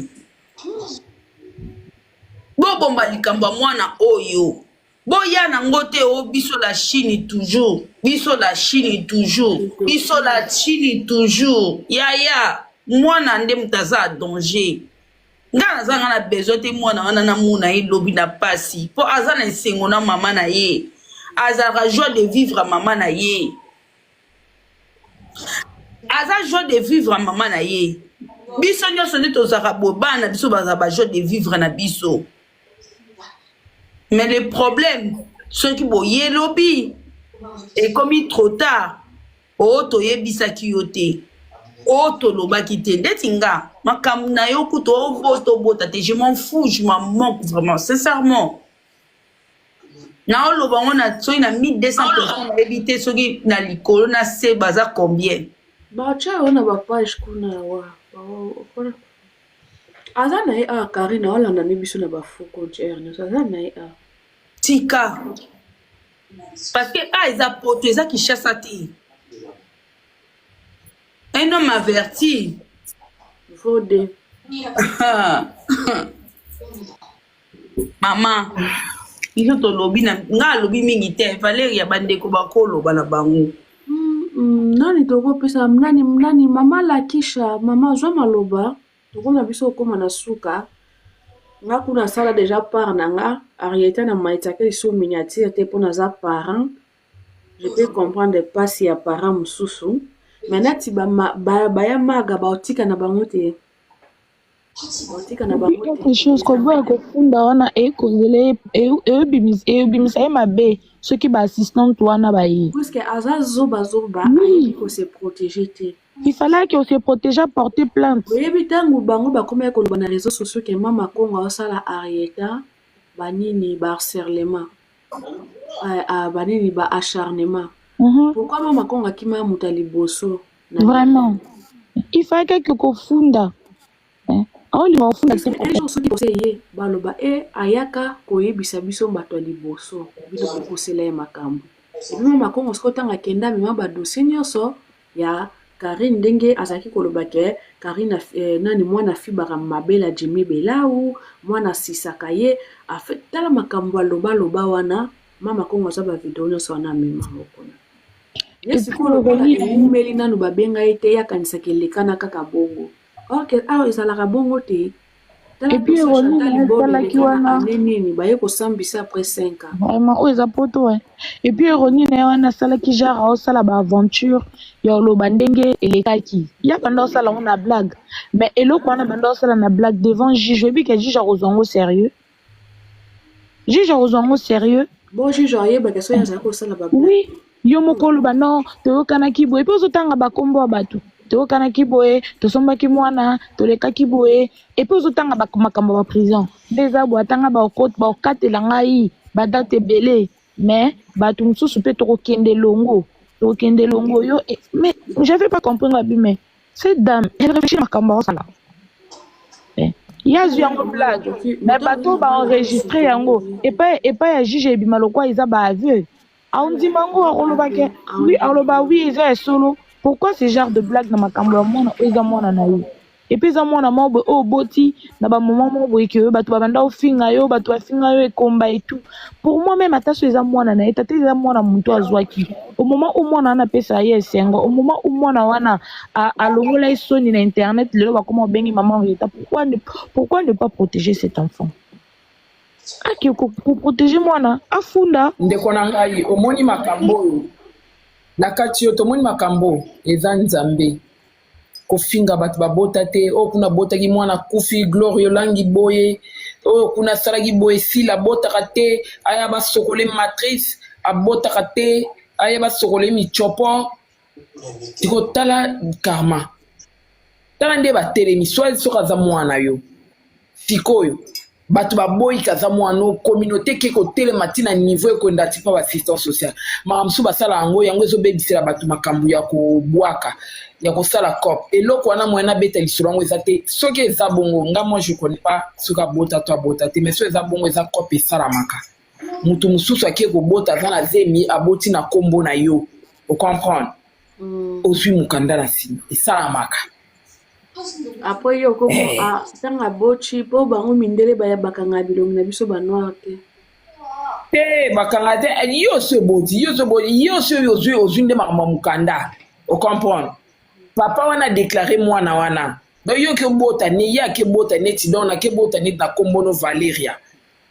bobomba likambo ya mwana oyo Boya na ngo te oh biso la chine toujours biso la chine toujours biso la chine toujours yaya mwana nde moto aza danger nga naza nga na besoin te mwana wana namona ye lobi na pasi mpo aza na esengo na mama na ye azalaka joie de vivre mama na ye aza joie de vivre mama na ye biso nyonso nde tozalaka boye bana na biso bazala ba joie de vivre na biso Mais le problème, soki boye lobi ekomi trop tard. Oh toyebisaki yo te. Oh tolobaki te. Ndeti nga makambo na yo kutu obota obota te. Je m'en fous, je m'en moque vraiment, sincèrement. naoloba ngo na soki na 1200 personnes nayebi te soki na likolo na se baza combien Batia yo na ba page kuna wa. Ba- Aza na ye awa Carine aolanda nde biso na ba faux compte heure nionso aza na ye awa. Tika parce que a eza poto eza Kinshasa te un homme averti Vode. Mama biso tolobi na nga alobi mingi te Valeria bandeko bakoloba na bango. Nani tokopesa nani nani mama Lakisha mama zwa maloba tokomi na biso kokoma na suka nga kuna asala deja part na nga Arietta na maitaka lisusu miniature te mpo naza parent je peux comprendre pasi ya parent mosusu. Mais nati ba, ba, baya maga baotika na bango te. Baotika na bango te. Quelque chose koboya kofunda wana ekozela eyobimisa ye mabe soki ba assistante wana baye. Puisque aza zoba zoba ayebi ko se protéger te. Il fallait que se protéger porter plainte. Oyebi ntango bango bakomaki koloba na réseaux sociaux ke mama Kongo aosala Arieta banini ba harcèlement banini ba acharnement. Pourquoi mama Kongo akima moto ya liboso? Vraiment. Il fallait que kofunda. Aolinga kofunda te. Un jour soki procès ye baloba e ayaka koyebisa biso bato ya liboso bino bokosela ye makambo. Et puis mama Kongo soki otanga akenda amema badossier nyonso ya Karine ndenge azalaki koloba ke Karine nani mwana afibaka mabele ya Jimmy Belau, mwana asisaka ye. Tala makambo alobaloba wana, mama Kongo aza ba video nyonso wana amema yango kuna. Ye sikoyo lokola ewumeli nanu babenga ye te, ye akanisaka elekana kaka bongo. Or que awa ezalaka bongo te. Tala Et puis dossier Roni Chantal Libolo asalaki elekana wana année nini baye kosambisa après 5 ans. Vraiment oyo eza poto eh. Et puis Roni na ye wana asalaki genre aosala ba aventure ya oloba ndenge elekaki. Ya banda osala yango na blague. Mais eloko wana banda osala na blague devant juge, oyebi ke juge akozwa yango sérieux. Juge akozwa yango sérieux. Bon juge ayebaka soki azalaki kosala ba blague. Oui, yo moko oloba non, toyokanaki boye, pe ozotanga bakombo ya bato. Toyokanaki boye, tosombaki mwana, tolekaki boye, et puis ozotanga makambo ya ba prison. Nde eza boye, atanga baokatela ngai ba date ebele, mais bato mosusu pe tokokende longo, tokokende longo yo. Mais j'avais pas compris ngabi, mais cette dame, elle réfléchit makambo akosala. Ye azwi yango blague, mais bato ba enregistrer yango epai ya juge ebima lokwa eza ba aveu. Aondima yango akoloba ke oui, aloba oui eza ya solo. Pourquoi ce genre de blague na makambo ya mwana oyo eza mwana na ye? Et puis eza mwana moko boye oyo oboti na ba moment moko boye ke bato babanda ofinga yo, bato bafinga yo ekomba et tout. Pour moi même ata so eza mwana na ye, tata eza mwana moto azwaki. Au moment où mwana wana apesa ye esengo, au moment où mwana wana alongola ye soni na internet, lelo bakoma obengi maman Rita, pourquoi ne pas protéger cet enfant? Ake ko protéger mwana, afunda. Ndeko na ngai, omoni makambo oyo na kati yo, tomoni makambo eza nzambe kofinga bato babota te, oyo kuna abotaki mwana akufi, Gloire olangi boye, oyo kuna asalaki boye, sila abotaka te, aya basokole matrice abotaka te, aya basokole michopo. Tikotala karma, tala nde batelemi, soit soki aza mwana yo sikoyo bato baboyi kaza mwana communauté ke kotelema ntina niveau ekwenda ti mpa baassistance sociale. Makambo mosusu basala yango, yango ezobebisela bato makambo ya kobwaka ya kosala cop eloko wana. Moyen abeta lisolo yango eza te. Soki eza bongo, nga moi je connais pas soki abota to abota te, mais soki eza bongo, eza cop esalamaka. Moto mosusu ake kobota, aza na zemi, aboti na nkombo na yo, ocomprendre, ozwi mokanda na nsima, esalamaka. Après yo komo ntango aboti, mpo bango mindele baya bakanga bilongi na biso banoir te. Te, bakanga te. Yo so eboti, yo so eboti, yo so oyo ozwi, ozwi nde makambo ya mokanda, ocomprendre. Papa wana déclaré mwana wana, donc yo ke obota ne ye ake bota neti, donc nake bota neti na nkombo no Valeria,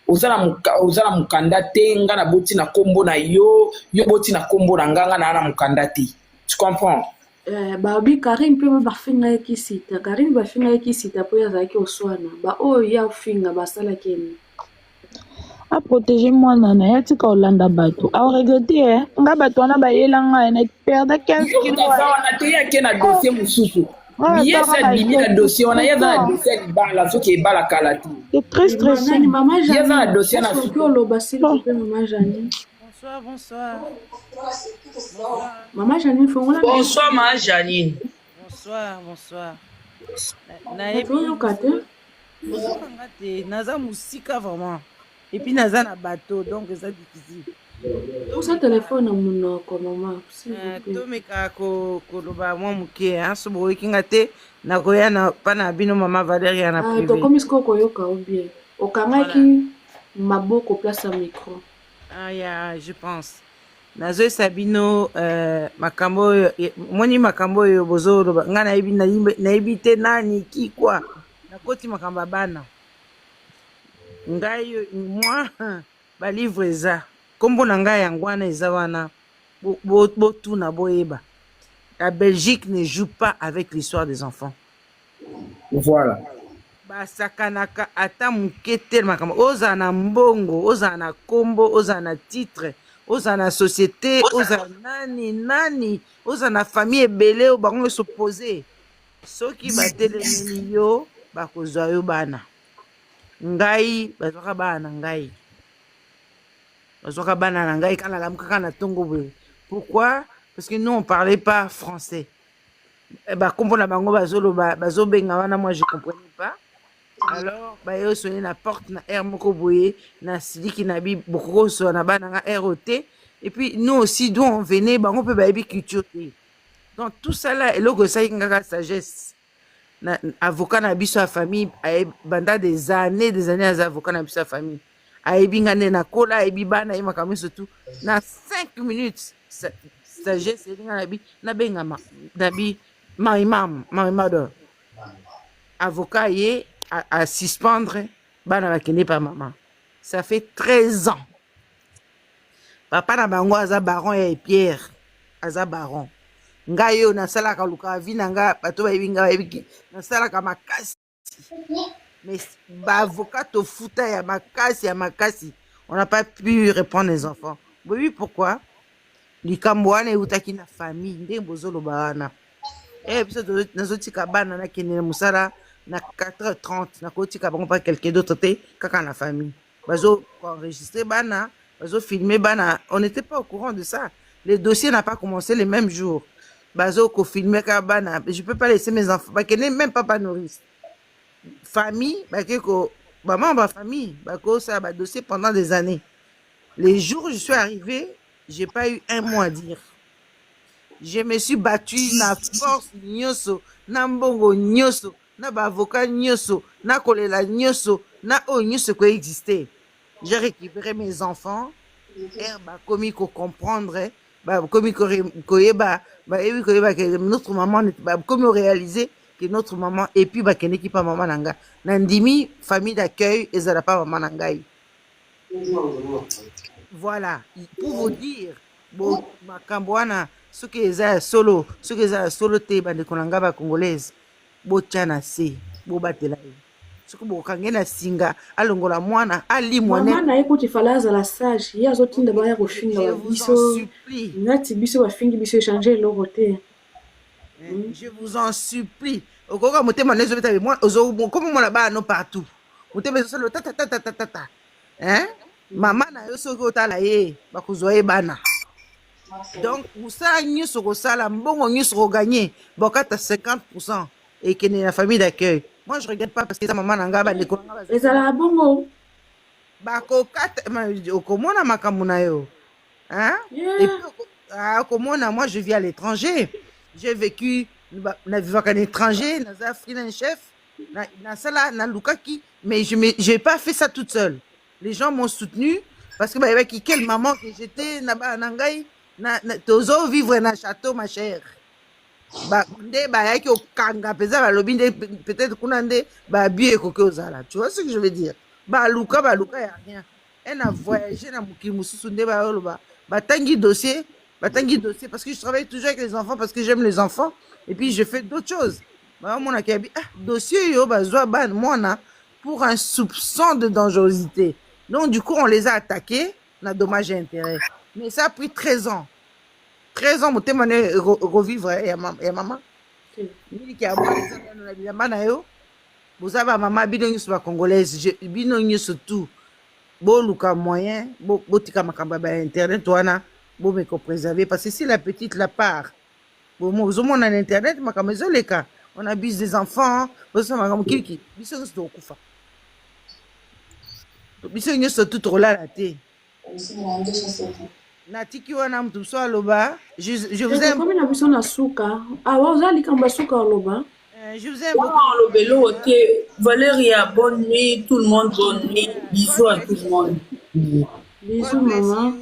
oza na mokanda te. Nga naboti na nkombo na yo, yo boti na nkombo na nga, nga naa na mokanda te, tu comprends? Babi Karine mpe bafinga ye kisita, Karine bafinga ye kisita mpo ye azalaki oswana baoyo ye afinga basalaki ye nini. Aprotéger mwana na ye, atika kolanda bato, aoregretter eh. Nga bato wana bayela ngai na perda 15 yo kilo. Aza wana te, ye ake na dossier mosusu. Ye se abimi na dossier wana, ye aza na dossier ya libala, soki ebala kala te. C'est très stressant. Nani, mama? Ye aza na dossier na Soki oloba, s'il vous plaît, mama Janine. Bonsoir, bonsoir. Mama Janine, fongola. Bonsoir, ma Janine. Bonsoir, bonsoir. Nayebi Oyoka te. Ozokanga te, naza mosika vraiment. Et puis naza na bateau, donc eza difficile. Osa telefone na monoko, mama, s'il vous plaît. Tomeka koloba mwa moke hein, so boyoki nga te, nakoya na pa na bino mama Valeria na privé. Tokomi sikoyo koyoka o bien. Okangaki maboko place ya micro. Ah, ya, je pense nazoyesa bino makambo oyo moni makambo oyo bozoloba, ngai nayebi, nayebi te nani ki kwa nakoti makambo ya bana. Ngai mwa balivre eza nkombo na ngai, yango wana eza wana, botuna boyeba. La Belgique ne joue pas avec l'histoire des enfants. Voilà. Basakanaka ata moke te na makambo. Ozala na mbongo, ozala na kombo, ozala na titre, ozala na société, ozala nani nani, ozala na famille ebele oyo bango nyonso pose. Soki batelemeli yo, bakozwa yo bana. Ngai bazwaka bana na ngai. Bazwaka bana na ngai kana nalamuka kaka na tongo boye. Pourquoi? Parce que nous on parlait pas français. Eh, bakombo na bango bazoloba bazobenga wana moi je comprenais pas alors baye osone na porte na aire moko boye na siliki na bi bokoki kosola na bana nga aire oyo te et puis nous aussi d'où on venait bango mpe bayebi culture te donc tout ça là eloko esalaki nga kaka sagesse na avocat na biso ya famille banda des années des années aza avocat na biso ya famille ayebi nga nde nakola ayebi bana ye makambo nyonso tout na 5 minutes sagesse elinga nga nabi nabengama nabi my mom my mother avocat ye a, a suspendre bana bakende pa mama ça fait 13 ans papa na bango aza baron ya epierre aza baron ngai oyo nasalaka lukaka vi na nga bato bayebi ngai bayebi nasalaka makasi mais baavocat tofuta ya makasi ya makasi on n'a pas pu reprendre les enfants boyebi pourquoi likambo wana eutaki na famille ndenge bozoloba wana eh biso nazotika bana nakende na mosala na 4h30 nakotika bango pa quelqu'un d'autre te kaka na famille bazo enregistrer bana bazo filmer bana on n'était pas au courant de ça le dossier n'a pas commencé le même jour bazo ko filmer kaka bana je peux pas laisser mes enfants bakende même pas ba nourrice famille bake ko bamama ba famille bakosala ba dossier pendant des années les jours où je suis arrivée j'ai pas eu un mot à dire je me suis battue na force nyonso na mbongo nyonso na baavocat nyonso na kolela nyonso na oyo nyonso ekoexiste j'ai récupéré mes enfants ere bakomi kocomprendre bakomi koyeba bayebi koyeba ke notre maman bakomi koréaliser que notre maman et puis bakendeki pa mama na nga nandimi famille d'accueil ezala pa mama na ngai voilà pour vous dire bo makambo wana soki eza ya solo soki eza ya solo te bandeko na ngai bacongolaise botya na se bobatela ye soki bokange na singa alongola mwana alimwa mama na ye kuti fala azala sage ye azotinda baya kofinga je vous en biso supplie nati biso bafingi biso echange eloko te je vous en supplie okoka motema na ezobeta okomi mona bana no partout motema ezosala tatatatatata hein mama na yo soki otala ye bakozwa ye bana donc mosala nyonso kosala mbongo nyonso koganye bokata 50 pourcent ekende na famille d'accueil moi je regrette pas parce que eza mama na ngai bandeko na ngai bazali ezalaka bongo bakokata okomona makambo na yo hein et yeah. puis ah, okomona moi je vis à l'étranger j'ai vécu navivaka na étranger naza freelance chef nasala nalukaki mais je j'ai pas fait ça toute seule les gens m'ont soutenu parce que bayebaki quelle maman que j'étais na bana na ngai tozo vivre na château ma chère ba nde bayaki okanga mpenza balobi nde peut-être kuna nde babi ekoki ozala tu vois ce que je veux dire baluka baluka ya rien elle a voyagé na mokili mosusu nde bayoloba batangi dossier batangi dossier parce que je travaille toujours avec les enfants parce que j'aime les enfants et puis je fais d'autres choses baomonaki yabi ah dossier oyo bazwa bana mwana pour un soupçon de dangerosité donc du coup on les a attaqués na dommage et intérêt mais ça a pris 13 ans 13 ans motema ne revivre ya mama miliki ya mwana eza nano na bilamba na yo boza bamama bino nyonso bacongolaise bino nyonso tout boluka moyen botika makambo ya bainternet wana bomeka préserver parce que si la petite la part ozomona na internet makambo ezoleka on abuse des enfants bozosala makambo kiliki biso nyonso tokokufa biso nyonso tu tokolala te natiki wana moto mosusu aloba je vous aime tokomi na biso na suka awa oza likambo ya suka oloba je vous aime beaucoup olobelo te Valéria bonne nuit tout le monde bonne nuit bisous à tout le monde bisous mama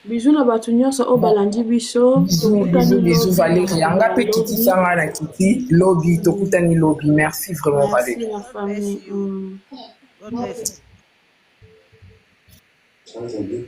bisous na bato nyonso oyo balandi biso bisous bisous bisous Valéria nga mpe kitisanga na kiti lobi tokutani lobi merci vraiment merci Valéria la famille. God bless you.